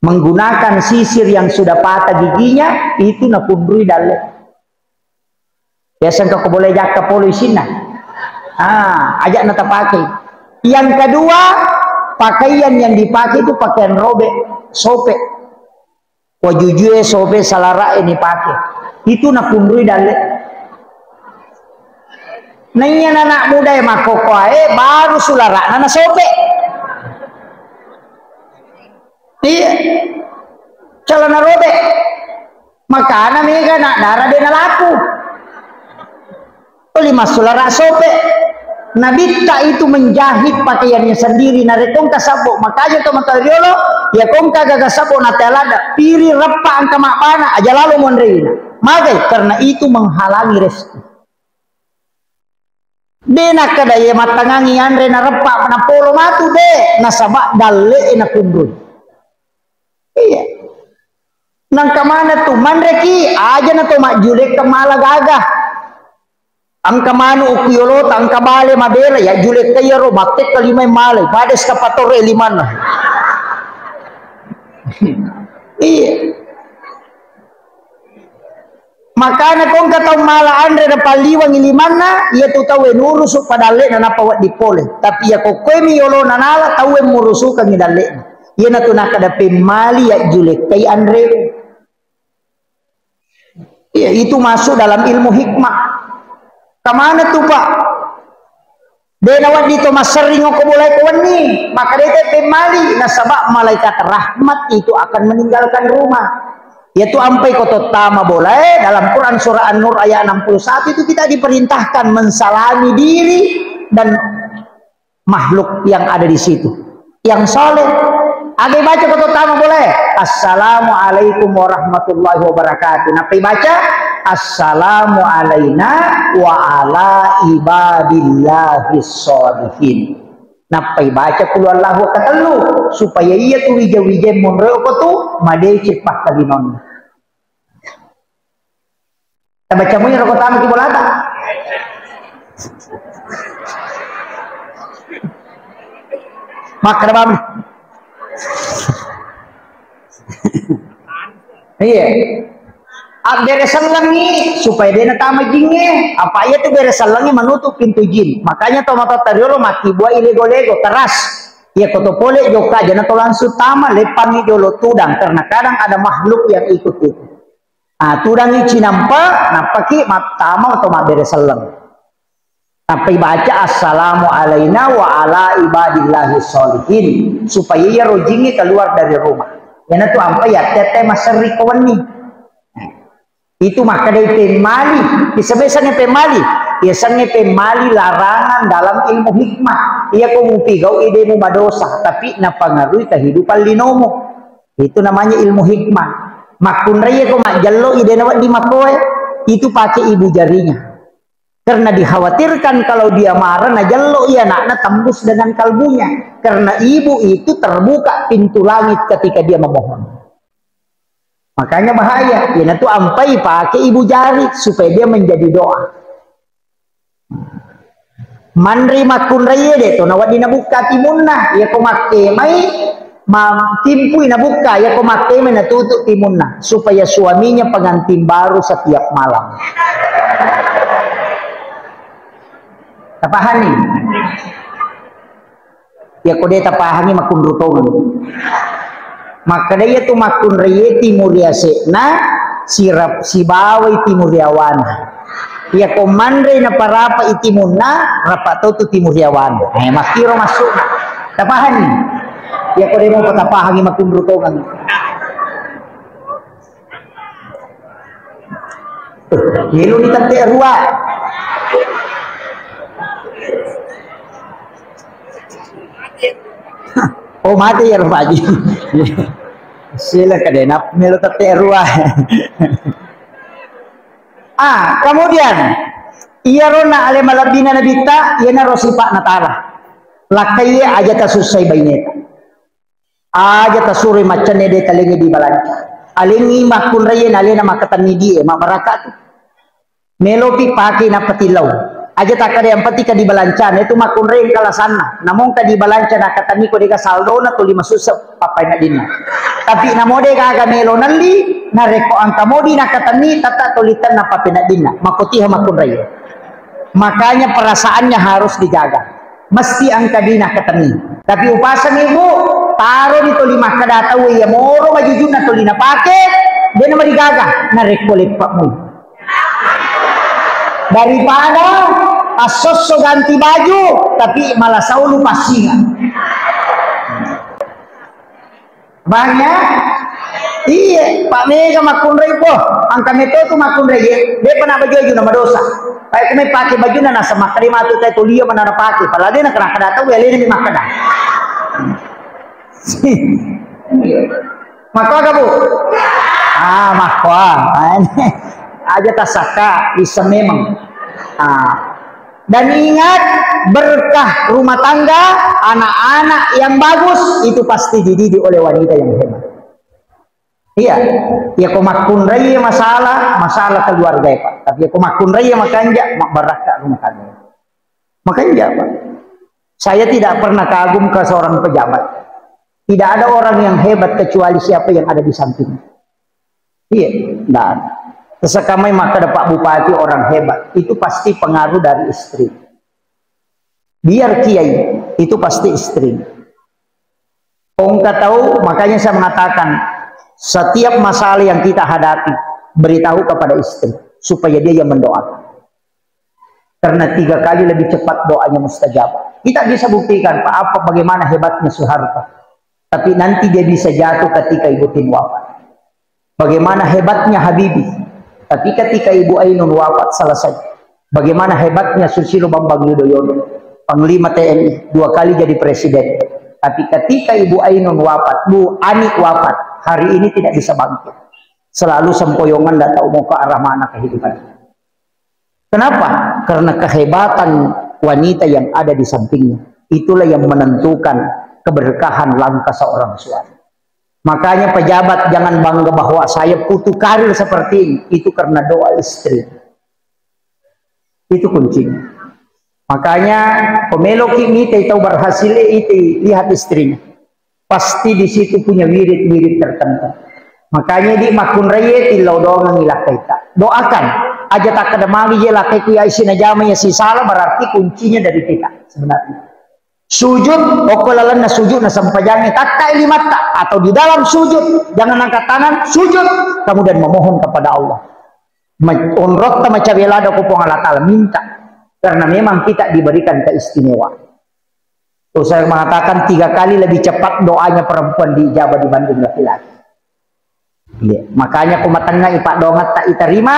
Menggunakan sisir yang sudah patah giginya, itu nakunrui dalle. Biasa engka ko boleh jakka polo isinna. Ah, ajak na tapake. Yang kedua, pakaian yang dipakai itu pakaian robek, sobek. Wajujue sope salara'e nipake. Itu nakunrui dalle. Naiya anak muda e makkokkoae baru sulara'na nasope. Iya. Calana robek. Makana mega nak dara de nalaku. Tuli massulara sope. Nabitta itu menjahit pakaiannya sendiri. Narekko engka sabbo, makanya to mata riolo, ya ko engka gaga sabbo na talada, piri reppa engka mabbana, aja lalo monrewina. Magai? Karena itu menghalangi rezeki. De nakkeda ye mattangangi anre na reppa na polo matu, de, nasaba dalle e nakunrui. Iya. Nangka mana tu manreki, aja na to majjulekka mala gaga. Engka manu ukku yolota, engka bale mabela, ya julekka iyaro, mattekka limai malai, pada eskavator e limanna. Iya. Makana ko engka tau mala anre napalliwangi limanna, iya tu tau e nurusu padallekna nappa wedding pole. Tapi iya ko koemi yolona nala, tau e murusukangi dallekna. Iyana tu nakkeda pemmali ya julekkai anre. Iya, itu masuk dalam ilmu hikmah. Kemana tu, Pak? De' nawedding to masserring ko bolae ko wenni, maka de' te pemmali, nasaba malaikat rahmat itu akan meninggalkan rumah. Yaitu ampai ko to tama bolae, dalam Quran surah An-Nur ayat enam puluh satu itu kita diperintahkan mensalami diri dan makhluk yang ada di situ. Yang soleh. Aga ibaca ko to tama bolae? Assalamualaikum warahmatullahi wabarakatuh. Nappa ibaca, "Assalamu alaina wa ala ibadillahis sholihin." Nappa ibaca qul huwallahu katellu, supaya iya tu wija-wija monro ko tu madeceng pakkalinonna. Tabaca mui ro kota maki bolata. Makkeda bam. Iya. Abbere sellengi supaya de' natama jingnge. Apa iya tu bere sellengi menutup pintu jin. Makanya to matotta riolo makkibua ilego-lego keras. Iya ko to pole jokka jana to langsung tama leppangi jolo tudang karena kadang ada makhluk yang ikut itu. Ah, tudangi cinampa, nappaki mattama atau mabbere selleng. Nappa ibaca, "Assalamu alaina wa ala ibadillahi sholihin," supaya iya rojingnge keluar dari rumah. Iyanatu ampai yatte-atte masserri ko wenni. Itu makkedai pemmali. Disebut sangnge pemmali. Iya sangnge pemmali larangan dalam ilmu hikmah. Iya ko mupigau idemu madosa, tapi napangaruhi kehidupan linomu. Itu namanya ilmu hikmah. Makkunrai ko majjello idena wedding makkoe, itu pakai ibu jarinya. Karena dikhawatirkan kalau dia marah, najello iya anakna tembus dengan kalbunya. Karena ibu itu terbuka pintu langit ketika dia memohon. Makanya bahaya. Iyanatu ampai pakai ibu jari supaya dia menjadi doa. Manre makkunraie de to nawedding nabukka timunna. Iya ko makkemai, ma-, timpui nabukka, iya ko makkemai natutu timunna supaya suaminya pengantin baru setiap malam. Tapahanni? Iya ko de tapahangi makkunrai tongeng. Makkeda iya tu makkunraie timuri ase'na sirap sibawai timuri awana. Iya ko manre naparapa i timunna, rapa to tu timuri awana. Eh, makkiro maksudna. Tapahanni? Iya ko de mo tapahangi makkunrai tongeng. Melo ni tette rua. Oh, mate ya, Pak Haji. Sila kadena melo tette rua. Ah, kemudian, iyaro na ale malebbina Nabitta, iyanaro sipa'na tala. Lakkaie aja tasussai baineta. Aja tasuroi maccanne de talengi dibalanca. Alengi makkunraie na alena makkatenni die, mabbarakka tu. Melopi pake nappa tillau. Aja takkada yang penting ka dibalancana, itu makkunrai engka lasanna. Namong ka dibalanca nakkatenni ko dega saldona tuli masussa pappeneddinna. Tapi namo de gaga melo nelli, narekko engka modi nakkatenni tetta tuli tenna pappeneddinna. Makkotiha makkunrai. Makanya perasaannya harus dijaga. Mesti engka dina ketenni. Tapi upaseng ibu, taro di toli makkeda tau iya moro majujunna toli napake, de na marigaga, narekko leppa mui. Daripada assosso ganti baju, tapi malasau lu passinga. Banyak. Iye, Pak Mega makkunrai po. Angka meto tu makkunrai ye. Depa na baju-baju na madosa. Kayak kami pakai baju na nasa makkeda matu teh tulia mana na pakai. Padahal dia nak kena kada tahu ya, dia makkeda. Maka apa, Bu? Ah, makwa. Aja tasaka bisa memang. Ah. Dan ingat, berkah rumah tangga, anak-anak yang bagus, itu pasti dididik oleh wanita yang hebat. Iya, ya ko makkunrai masalah, masalah keluarga ya, Pak. Tapi ya ko makkunrai makanja, makbarakka rumah tangga. Makanja, Pak. Saya tidak pernah kagum ke seorang pejabat. Tidak ada orang yang hebat kecuali siapa yang ada di sampingnya. Iya, ndak ada. Terus kami maka ada Pak Bupati orang hebat, itu pasti pengaruh dari istri. Biar kiai, itu pasti istri. Engka tahu, makanya saya mengatakan, setiap masalah yang kita hadapi, beritahu kepada istri, supaya dia yang mendoakan. Karena tiga kali lebih cepat doanya mustajab. Kita bisa buktikan, Pak, apa, bagaimana hebatnya Soeharto. Tapi nanti dia bisa jatuh ketika Ibu Tin wafat. Bagaimana hebatnya Habibie. Tapi ketika Ibu Ainun wafat, selesai. Bagaimana hebatnya Susilo Bambang Yudhoyono, Panglima T N I, dua kali jadi presiden. Tapi ketika Ibu Ainun wafat, Bu Ani wafat, hari ini tidak bisa bangkit. Selalu sempoyongan, tidak tahu mau ke arah mana kehidupan. Kenapa? Karena kehebatan wanita yang ada di sampingnya. Itulah yang menentukan keberkahan langkah seorang suami. Makanya pejabat jangan bangga bahwa saya putu karir seperti ini. Itu karena doa istri. Itu kuncinya. Makanya, pemeloki mita tau berhasil, iti lihat istrinya. Pasti di situ punya wirid-wirid tertentu. Makanya di makkunraie tillau doangengngi lakkaita. Doakan. Aja takkeda magi je lakkaiku ya isi najama ya sisala, berarti kuncinya dari kita sebenarnya. Sujud, okko lalenna sujud na sempajangnge, takkai limatta atau di dalam sujud, jangan angkat tangan, sujud, kemudian memohon kepada Allah. Ma-, onrotta macawe lada ko Puang Allah Ta'ala, minta. Karena memang kita diberikan keistimewaan. Tuh saya mengatakan tiga kali lebih cepat doanya perempuan diijabah dibanding laki-laki. Iya. Makanya ko matengnga ipa doang tak iterima,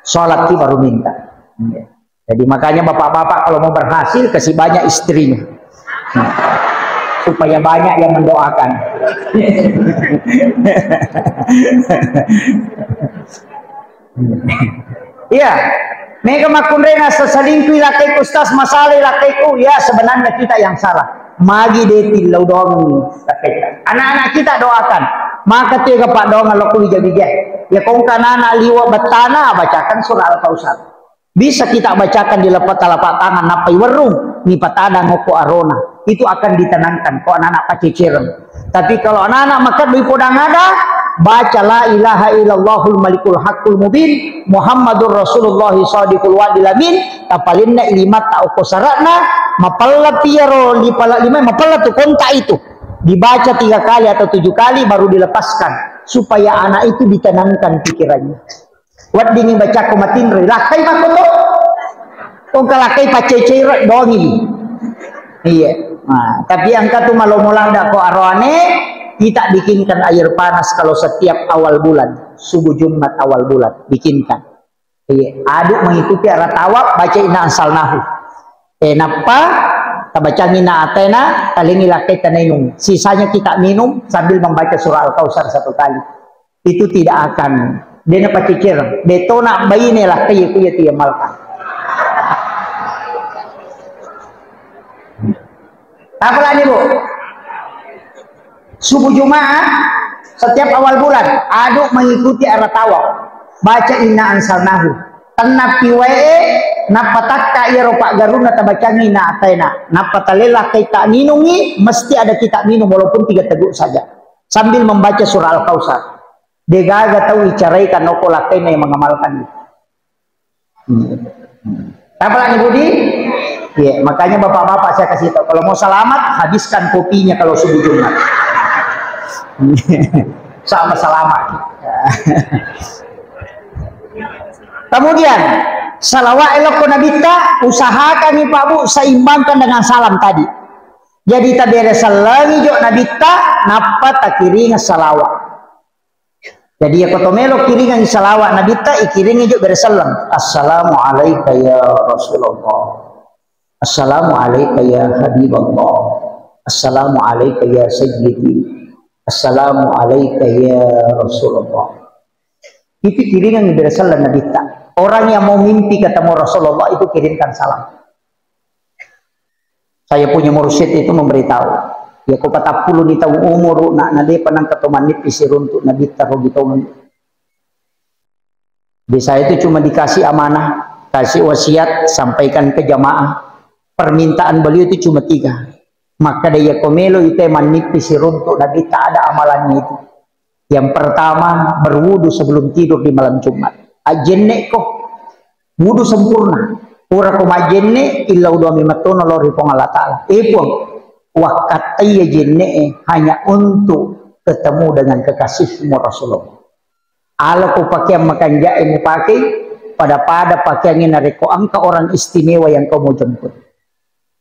sholat ki baru minta. Iya. Jadi makanya bapak-bapak kalau mau berhasil, kasih banyak istrinya. Supaya banyak yang mendoakan. Iya. Mega makkunrena seselingkuh lakkaiku, Ustaz, masalah lakkaiku. Ya, sebenarnya kita yang salah. Magi de tillau doang ini, lakkaita. Anak-anak kita doakan. Maka tiga pak doang lo kuwi jadi. Ya kongka anak liwa bettana, bacakan surah Al-Kautsar. Bisa kita bacakan di lepat telapak tangan, nappa iwerrung, ni patadang ko arona. Itu akan ditenangkan ko anak-anak pacecereng. Tapi kalau anak-anak makeddu ipodang ada, baca la ilaha illallahul malikul haqqul mubin, Muhammadur Rasulullah shadiqul wa'dil amin, tapalenna ilimatta okko sara'na, mapella piyaro lipala lima, mapella tu kontak itu. Dibaca tiga kali atau tujuh kali baru dilepaskan supaya anak itu ditenangkan pikirannya. Weddingngi bacakko matinroi, lakkai makkoto. Kongka lakkai paccecei ro dongi. Iya. Nah, tapi engka tu malomo ladda ko aroane, kita bikinkan air panas kalau setiap awal bulan, subuh Jumat awal bulan, bikinkan. Iya, aduk mengikuti arah tawaf, baca inna anzalnahu. Eh, nappa tabacangi inna a'taina, talengi lakkai tanainung. Sisanya kita minum sambil membaca surah Al-Kautsar satu kali. Itu tidak akan. Dena pacicir. Detona baine lakkai kuya tiya malka. Apa lagi, Bu? Subuh Jumat, setiap awal bulan, aduk mengikuti arah tawaf. Baca inna anzalnahu. Tennapi wae, nappa takka iyaro paggarunna tabacangi inna a'taina. Nappa talela kaita ninungi, mesti ada kita minum walaupun tiga teguk saja. Sambil membaca surah Al-Kautsar. Degaga tau icaraikan okko lakkainna yang mengamalkan itu. Hmm. Apa lagi, Budi? Ya, makanya bapak-bapak saya kasih tahu, kalau mau selamat, habiskan kopinya kalau subuh Jumat. Sama selamat. Kemudian, salawat elokko Nabitta, usahakan nih Pak Bu, seimbangkan dengan salam tadi. Jadi tabere sellengi jo Nabitta, nappa takiring salawat. Jadi, ya, koto melo kiringang salawat Nabitta, ikiringi jo bere selleng. Assalamu alaika ya Rasulullah. Assalamu alaika ya Habiballah. Assalamu alaika ya Sayyidi. Assalamu alaika ya Rasulullah. Itu kiringang bere selleng Nabitta. Orang yang mau mimpi ketemu Rasulullah itu kirimkan salam. Saya punya mursyid itu memberitahu, ya, ko patappulo ni taung umuru, nak, na depa nangka to manippi siruntuk Nabitta rogi tongeng. Di saya itu cuma dikasih amanah, kasih wasiat, sampaikan ke jamaah. Permintaan beliau itu cuma tiga. Maka dia ko melo ite manippi siruntuk Nabitta, ada amalannya itu. Yang pertama, berwudu sebelum tidur di malam Jumat. Ajjenne ko, wudu sempurna. Pura ko majjenne, illau doa memettono lao ri Puang Allah Ta'ala. Eh Puang, wakkattai jenne hanya untuk ketemu dengan kekasihmu Rasulullah. Ala ko pakeang makanja'e mupakei, Pada-pada pakaiannya narekko engka orang istimewa yang kau mau jemput.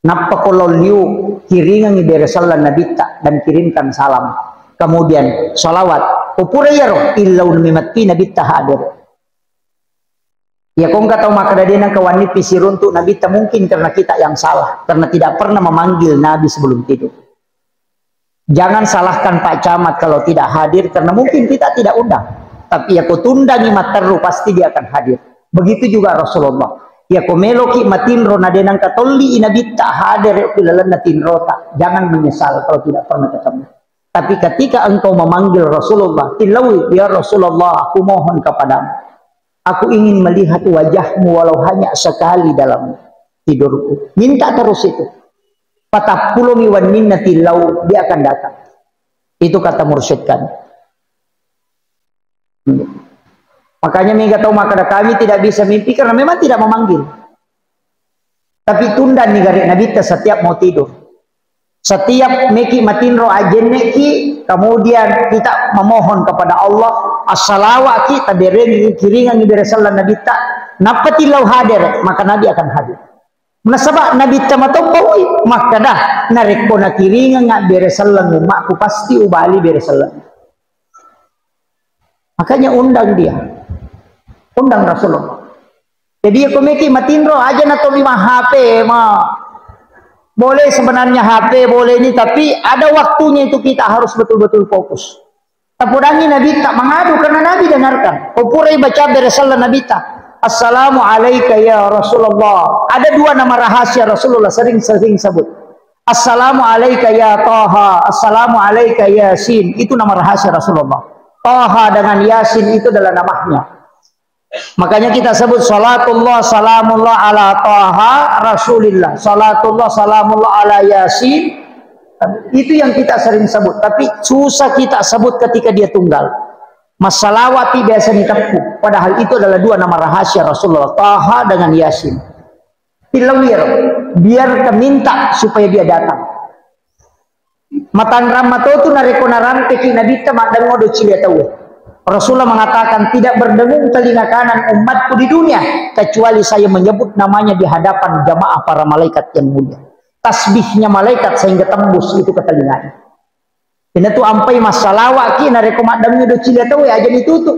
Nappa ko lao liu, kiringangi bere selleng Nabitta dan kirimkan salam. Kemudian salawat. Ko pura iyaro, illauni memetti Nabitta hadir. Ya, ko engka tau makkeda de nengka wenni pisiruntu Nabitta, mungkin karena kita yang salah, karena tidak pernah memanggil Nabi sebelum tidur. Jangan salahkan Pak Camat kalau tidak hadir, karena mungkin kita tidak undang. Tapi ya, ko tundangi matteru, pasti dia akan hadir. Begitu juga Rasulullah. Ya, ko meloki matinro na de nengka tolli i Nabitta hadir ri lalenna tinrota, jangan menyesal kalau tidak pernah ketemu. Tapi ketika engkau memanggil Rasulullah, tilaui, "Ya Rasulullah, aku mohon kepadamu. Aku ingin melihat wajahmu walau hanya sekali dalam tidurku." Minta terus itu. Patappulomi wenninna tilau, dia akan datang. Itu kata mursyid kami. Makanya mega tau makkeda, "Kami tidak bisa mimpi karena memang tidak memanggil." Tapi tundanni gare Nabitta setiap mau tidur. Setiap meki matinro, ajenneki, kemudian kita memohon kepada Allah, assalawaki, taberengi, kiringangi bere selleng Nabitta, nappa tilau hadir, maka Nabi akan hadir. Nasaba Nabitta matobbaui, makkeda, "Narekko nakiringengnga bere selleng ummakku, pasti ubali bere selleng." Makanya undang dia. Undang Rasulullah. Jadi, ya, ko meki matinro, aja na tolli ma H P, ma. Boleh sebenarnya H P, boleh ini, tapi ada waktunya itu kita harus betul-betul fokus. Tapodangi Nabitta mangadu karena Nabi dengarkan. Ko purai baca bere selleng Nabitta, "Assalamu alaika ya Rasulullah." Ada dua nama rahasia Rasulullah sering-sering sebut. "Assalamu alaika ya Taha, assalamu alaika Yasin." Itu nama rahasia Rasulullah. Taha dengan Yasin itu adalah namanya. Makanya kita sebut salatullah, salamullah ala Taha Rasulillah. Salatullah, salamullah ala Yasin. Itu yang kita sering sebut. Tapi susah kita sebut ketika dia tunggal. Massalawati biasa ditepuk. Padahal itu adalah dua nama rahasia Rasulullah. Taha dengan Yasin. Tilawir, biar keminta supaya dia datang. Matanrang matotu narekko narampeki Nabitta maddengngo doci lia tauwe. Rasulullah mengatakan, "Tidak berdengung telinga kanan umatku di dunia kecuali saya menyebut namanya di hadapan jamaah para malaikat yang mulia." Tasbihnya malaikat sehingga tembus itu ke telinganya. Inatu ampai massalawaki narekko maddengngi doci lia tauwe, aja ditutup.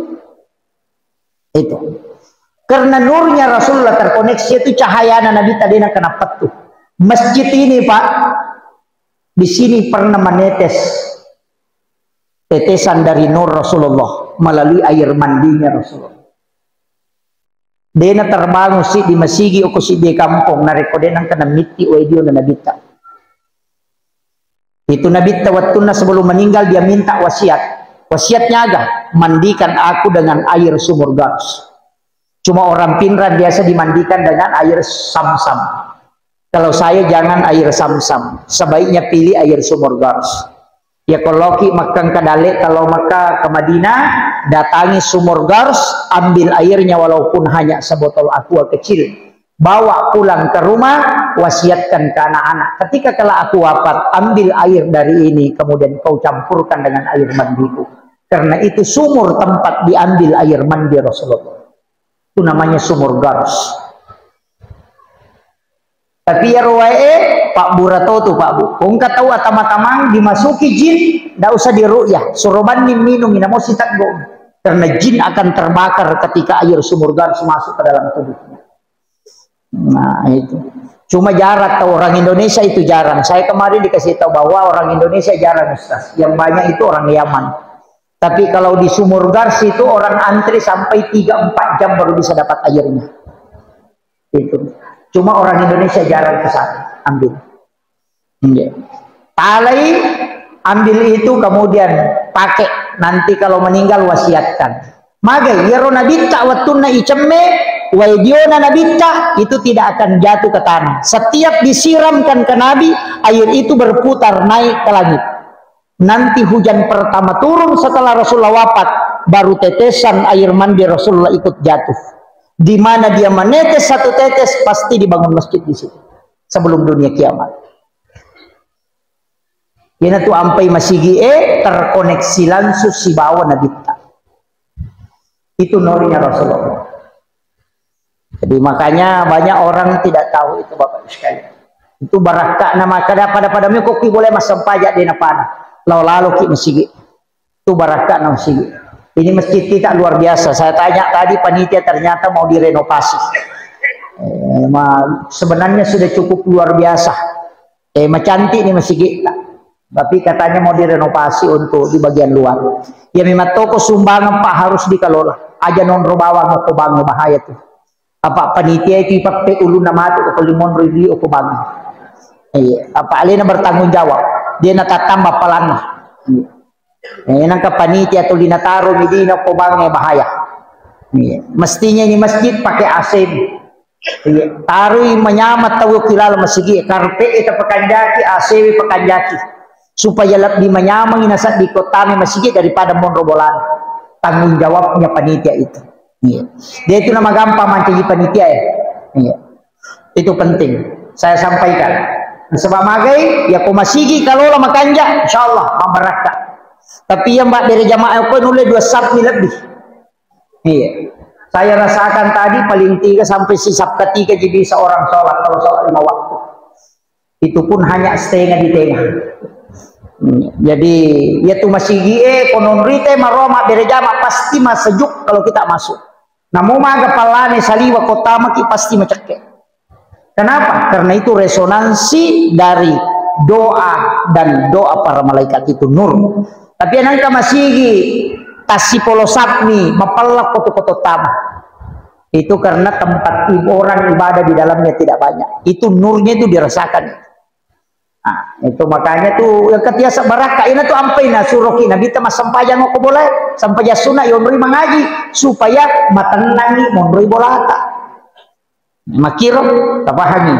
Itu. Karena nurnya Rasulullah terkoneksi, itu cahayana Nabitta de nengka nappettu. Masjid ini, Pak, di sini pernah menetes tetesan dari nur Rasulullah melalui air mandinya Rasulullah. De naterbangun siddi masigi okko siddi kampong narekko de nengka namitti wae diona Nabitta. Itu Nabitta wettunna sebelum meninggal dia minta wasiat. Wasiatnya aga? "Mandikan aku dengan air sumur Gars." Cuma orang Pinrang biasa dimandikan dengan air Samsam. Kalau saya jangan air Samsam, sebaiknya pilih air sumur Gars. Ya, kalau ki makkang ke Dale, kalau Mekah ke Madinah, datangi sumur Gars, ambil airnya walaupun hanya sebotol aqua kecil. Bawa pulang ke rumah, wasiatkan ke anak-anak. Ketika kelak aku wafat, ambil air dari ini, kemudian kau campurkan dengan air mandiku. Karena itu sumur tempat diambil air mandi Rasulullah. Itu namanya sumur Gars. Tapi iyaro wae, Pak, bura to tu, Pak, Bu. Ko engka tau atama-tamang dimasuki jin, ndak usah diruqyah. Suro banni minum, inamo siteggo. Karena jin akan terbakar ketika air sumur Gars masuk ke dalam tubuhnya. Nah, itu. Cuma jarang tahu orang Indonesia itu jarang. Saya kemarin dikasih tahu bahwa orang Indonesia jarang, Ustaz. Yang banyak itu orang Yaman. Tapi kalau di sumur Gars itu orang antri sampai tiga empat jam baru bisa dapat airnya. Itu. Cuma orang Indonesia jarang ke sana ambil. Iya. Talai, ambil itu, kemudian pakai. Nanti kalau meninggal, wasiatkan. Magai, iyaro Nabitta wettunna icemme, wae diona Nabitta itu tidak akan jatuh ke tanah. Setiap disiramkan ke Nabi, air itu berputar naik ke langit. Nanti hujan pertama turun setelah Rasulullah wafat, baru tetesan air mandi Rasulullah ikut jatuh. Di mana dia menetes satu tetes, pasti dibangun masjid di situ sebelum dunia kiamat. Iyanatu ampai masigi e terkoneksi langsung sibawa Nabitta. Itu nurnya Rasulullah. Jadi, makanya banyak orang tidak tahu itu, Bapak Ibu sekalian. Itu barakka nama kada pada-pada meko ki boleh massempajang de napada. Lao lalo ki masigi. Itu barakka nama sigi. Ini masjid kita luar biasa. Saya tanya tadi panitia, ternyata mau direnovasi. Eh, ma-, sebenarnya sudah cukup luar biasa. Eh, macantik nih masjid kita. Tapi katanya mau direnovasi untuk di bagian luar. Ya memang toko sumbangan, Pak, harus dikelola. Aja nonro bawang ko bangnge, bahaya tuh. Apa panitia itu ipappe ulunna matu ko limonro di ko bangnge. Iya, apa alena bertanggung jawab. Dia natattamba palanna. Iya. Eh, nangka panitia tuli nataro midina ko bangnge, bahaya. Iya. Mestinya ini masjid pakai A C. Iya. Tarui manyameng tau ki laleng masigi, karpe e tapakanjaki, A C we pakanjaki. Supaya lebih manyameng ina seddi ko tame masigi daripada monro bolana. Tanggung jawabnya panitia itu. Iya. Dia itu nama gampang mancaji panitia ya. Iya. Itu penting saya sampaikan. Sebab magai, ya ko masigi kalola makanja, insyaallah mabarakka. Tapi yang mbak bere jamaah ko nulle dua saf ni lebih. Iya. Saya rasakan tadi paling tiga sampai sisap ketiga jadi seorang sholat kalau sholat lima waktu. Itu pun hanya setengah di tengah. Hmm, jadi, ya tu masigi e, konon rite maroma bere jama pasti masejuk kalau kita masuk. Namo maga pallane saliwa kota maki pasti macekke. Kenapa? Karena itu resonansi dari doa dan doa para malaikat itu nur. Tapi nangka masigi tasipolo sapmi mapella koto-koto tama. Itu karena tempat ib-, orang ibadah di dalamnya tidak banyak. Itu nurnya itu dirasakan. Nah, itu makanya tuh yang ketiasa barakka ina tuh ampai na suroki Nabi ta massempajang ko bola, sempajang sunat yonroi mangaji supaya matennangi monroi bolata. Makiro, tapahangi.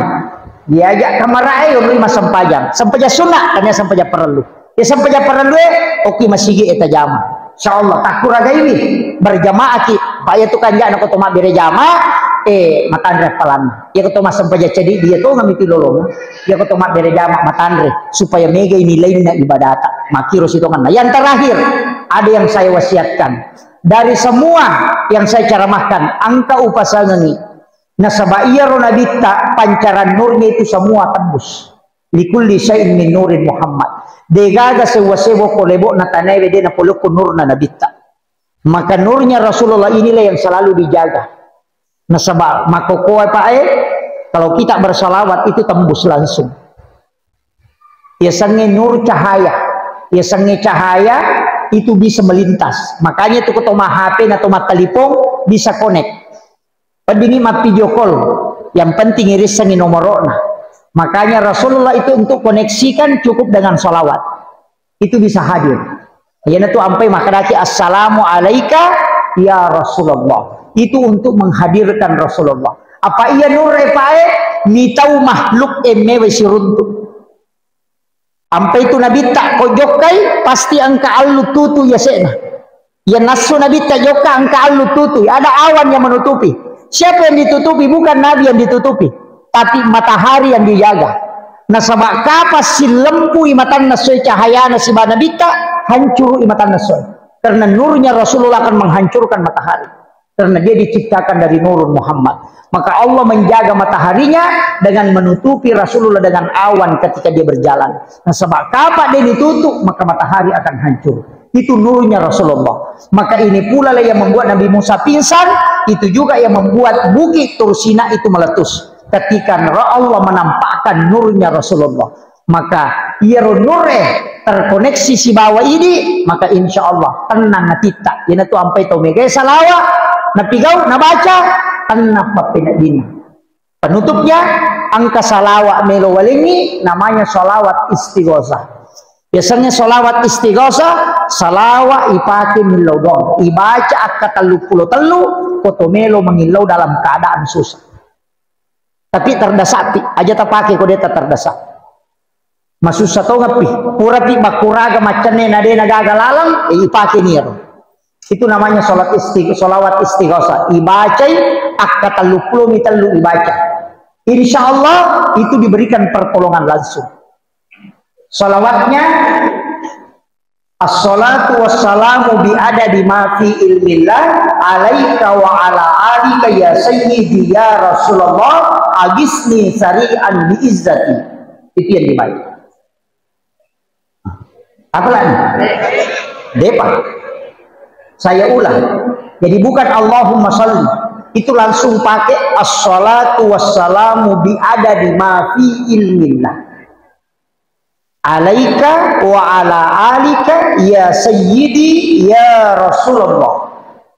Diajak kamarae yonroi massempajang, sempajang sunat, tania sempajang perlu. Ya sempajang perlu e, oki masigi e tajama. Insyaallah, takkuragaiwi, berjamaah ki. Pak, iya tu kanjana ko to mabbere jama, eh, matanre appalanna. Iya ko to massempajang cedi, dia to ngami pilolong. Iya ko to mabbere jama, matanre. Supaya mega ini lainna ibadata. Makiro sitonganna. Yang terakhir, ada yang saya wasiatkan. Dari semua yang saya ceramahkan, engka upasangengi. Nasaba iyaro nabitta, pancaran nurnya itu semua tembus. Likulli syai'in min nurin Muhammad. Degaga sewa-sewa ko lebo'na tanaewe de napolokko nurna nabitta. Maka nurnya Rasulullah inilah yang selalu dijaga. Nasaba makokoe, Pak, eh, kalau kita bersalawat itu tembus langsung. Yasengnge nur cahaya. Yasengnge cahaya itu bisa melintas. Makanya itu ko to ma-H P na to mattelepon bisa connect. Weddingngi mappidio call, yang penting irissengngi nomoro'na. Makanya Rasulullah itu untuk koneksikan cukup dengan salawat. Itu bisa hadir. Iyanatu ampai makkedaki, "Assalamu alaika ya Rasulullah." Itu untuk menghadirkan Rasulullah. Apa iya nurre pae, mitau makhluk emmewe siruntu. Ampai tu nabitta ko jokkai, pasti engka allu tutu yase'na. Iya nassu nabitta jokka engka allu tutu, ada awan yang menutupi. Siapa yang ditutupi? Bukan nabi yang ditutupi, tapi matahari yang dijaga. Nasaba kapa sillempui matanna soe cahayana siba nabitta, hancurui matanna soe. Karena nurnya Rasulullah akan menghancurkan matahari. Karena dia diciptakan dari nurun Muhammad. Maka Allah menjaga mataharinya dengan menutupi Rasulullah dengan awan ketika dia berjalan. Nasaba kapa dia ditutup, maka matahari akan hancur. Itu nurnya Rasulullah. Maka ini pula lah yang membuat Nabi Musa pingsan, itu juga yang membuat bukit Tursina itu meletus. Ketika Allah menampakkan nurnya Rasulullah, maka iyaro nurre terkoneksi sibawa idi, maka insya Allah tenang atitta. Iyanatu ampai tau megai salawa, napigau, nabaca, tenang pappeneddinna. Penutupnya, engka salawa melo walengngi, namanya salawat istighosah. Biasanya salawat istighosah, salawa ipake millau doang. Ibaca akka tellu pulo tellu, koto melo mengillau dalam keadaan susah. Tapi terdasakpi, aja tapake ko deta terdasak. Masussa tongeppi. Purapi makkuraga maccenne na de nagaga laleng, eh, ipake niro. Itu namanya salat isti-, salawat istighosah. Ibacai akka tellu pulo mi tellu ibaca. Insya Allah itu diberikan pertolongan langsung. Salawatnya Assalatu wassalamu bi adadi ma fi ilmillah alaika wa ala alika ya sayyidi ya Rasulullah, agisni sari'an bi izzati. Itu yang dibaca. Apa lagi? Depa. Saya ulang. Jadi bukan Allahumma salli. Itu langsung pakai assalatu wassalamu bi adadi ma fi ilmillah. Alaika wa ala alika ya sayyidi ya Rasulullah.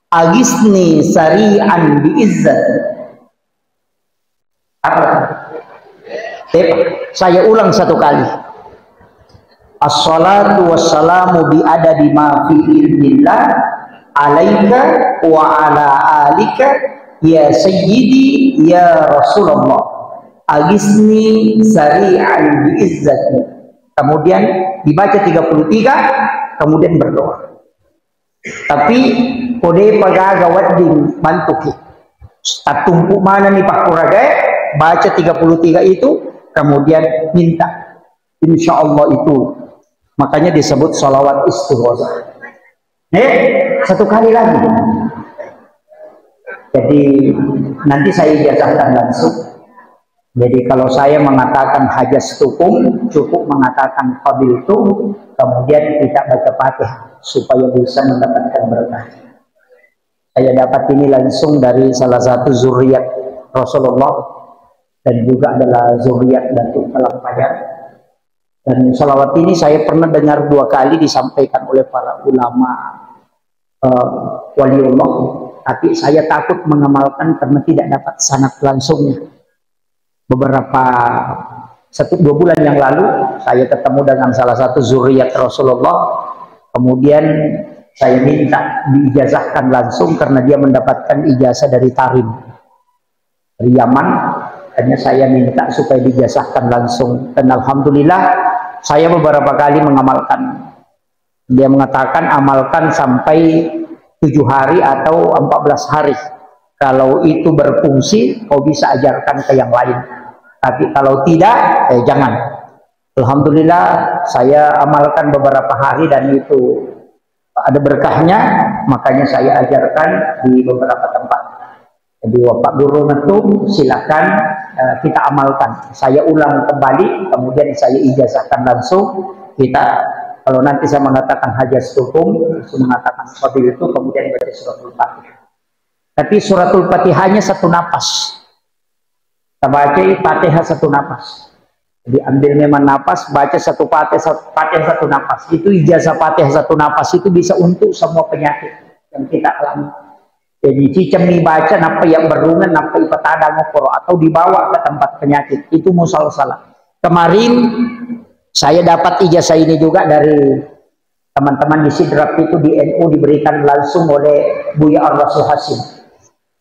Agisni sari'an bi izzati. Apa? Saya ulang satu kali. Assalatu wassalamu bi adadi ma fi ilmillah alaika wa ala alika ya sayyidi ya Rasulullah. Agisni sari'an bi izzati. Kemudian dibaca tiga puluh tiga, kemudian berdoa. Tapi ko depa gaga wedding, bantuki. Tattumpu manenni pakkuragai, baca tiga puluh tiga itu, kemudian minta. Insya Allah itu. Makanya disebut salawat istighosah. Eh, satu kali lagi. Jadi nanti saya ijazahkan langsung. Jadi kalau saya mengatakan hajastukum, cukup mengatakan qabiltu, kemudian kita baca Fatihah supaya bisa mendapatkan berkah. Saya dapat ini langsung dari salah satu zuriat Rasulullah dan juga adalah zuriat Datuk Talang Pajar. Dan salawat ini saya pernah dengar dua kali disampaikan oleh para ulama, eh, waliullah, tapi saya takut mengamalkan karena tidak dapat sanad langsungnya. Beberapa, satu dua bulan yang lalu, saya ketemu dengan salah satu zuriat Rasulullah, kemudian saya minta diijazahkan langsung karena dia mendapatkan ijazah dari Tarim, dari Yaman. Hanya saya minta supaya diijazahkan langsung, dan alhamdulillah, saya beberapa kali mengamalkan. Dia mengatakan, amalkan sampai tujuh hari atau empat belas hari. Kalau itu berfungsi, kau bisa ajarkan ke yang lain. Tapi kalau tidak, eh, jangan. Alhamdulillah, saya amalkan beberapa hari dan itu ada berkahnya, makanya saya ajarkan di beberapa tempat. Jadi, Bapak Guru Metung, silakan, eh, kita amalkan. Saya ulang kembali, kemudian saya ijazahkan langsung. Kita, kalau nanti saya mengatakan hajastukum, langsung mengatakan qabiltu, kemudian baca suratul Fatihah. Tapi suratul Fatihahnya satu napas. Kita baca Fatihah satu napas. Jadi, ambil memang napas, baca satu Fatihah, satu, Fatihah satu napas. Itu ijazah Fatihah satu napas itu bisa untuk semua penyakit yang kita alami. Jadi, ciceng mi baca, nappa iya berrungan, nappa ipatadang okkoro, atau dibawa ke tempat penyakit. Itu musalsalah. Kemarin saya dapat ijazah ini juga dari teman-teman di Sidrap itu, di N U, diberikan langsung oleh Buya Ar-Rasul Hasim.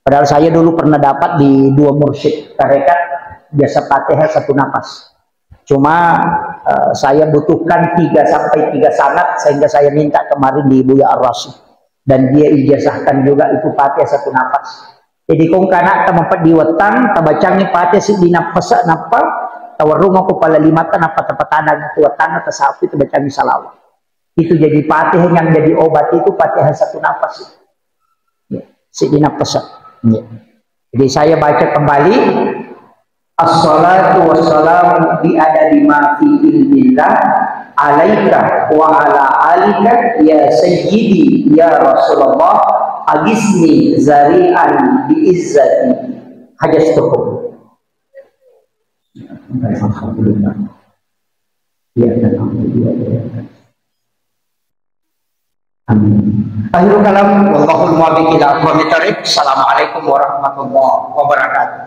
Padahal saya dulu pernah dapat di dua mursyid tarekat, ijazah Fatihah satu napas. Cuma, eh, saya butuhkan tiga sampai tiga sanad sehingga saya minta kemarin di Buya Ar-Rasyid. Dan dia ijazahkan juga itu Fatihah satu napas. Jadi, kong kana ta mapeddi wettang, tabacangi Fatihah siddi nappasa, nappa tawarrung ko pala limatta, nappa tapatadang itu wettanna, tasapu, tabacangi salawat. Itu jadi Fatihah, yang jadi obat itu Fatihah satu napas itu. Ya, siddi nappasa. Ya. Jadi, saya baca kembali. Assalatu wassalamu bi adadi ma fi ilmillah alaika wa ala alika ya sayyidi ya Rasulullah, agisni zari'an bi izzati hajastukum. Alhamdulillah. Ya, alhamdulillah. Amin. Akhirul kalam, wallahul muwaffiq ila aqwamit thariq. Assalamualaikum warahmatullahi wabarakatuh.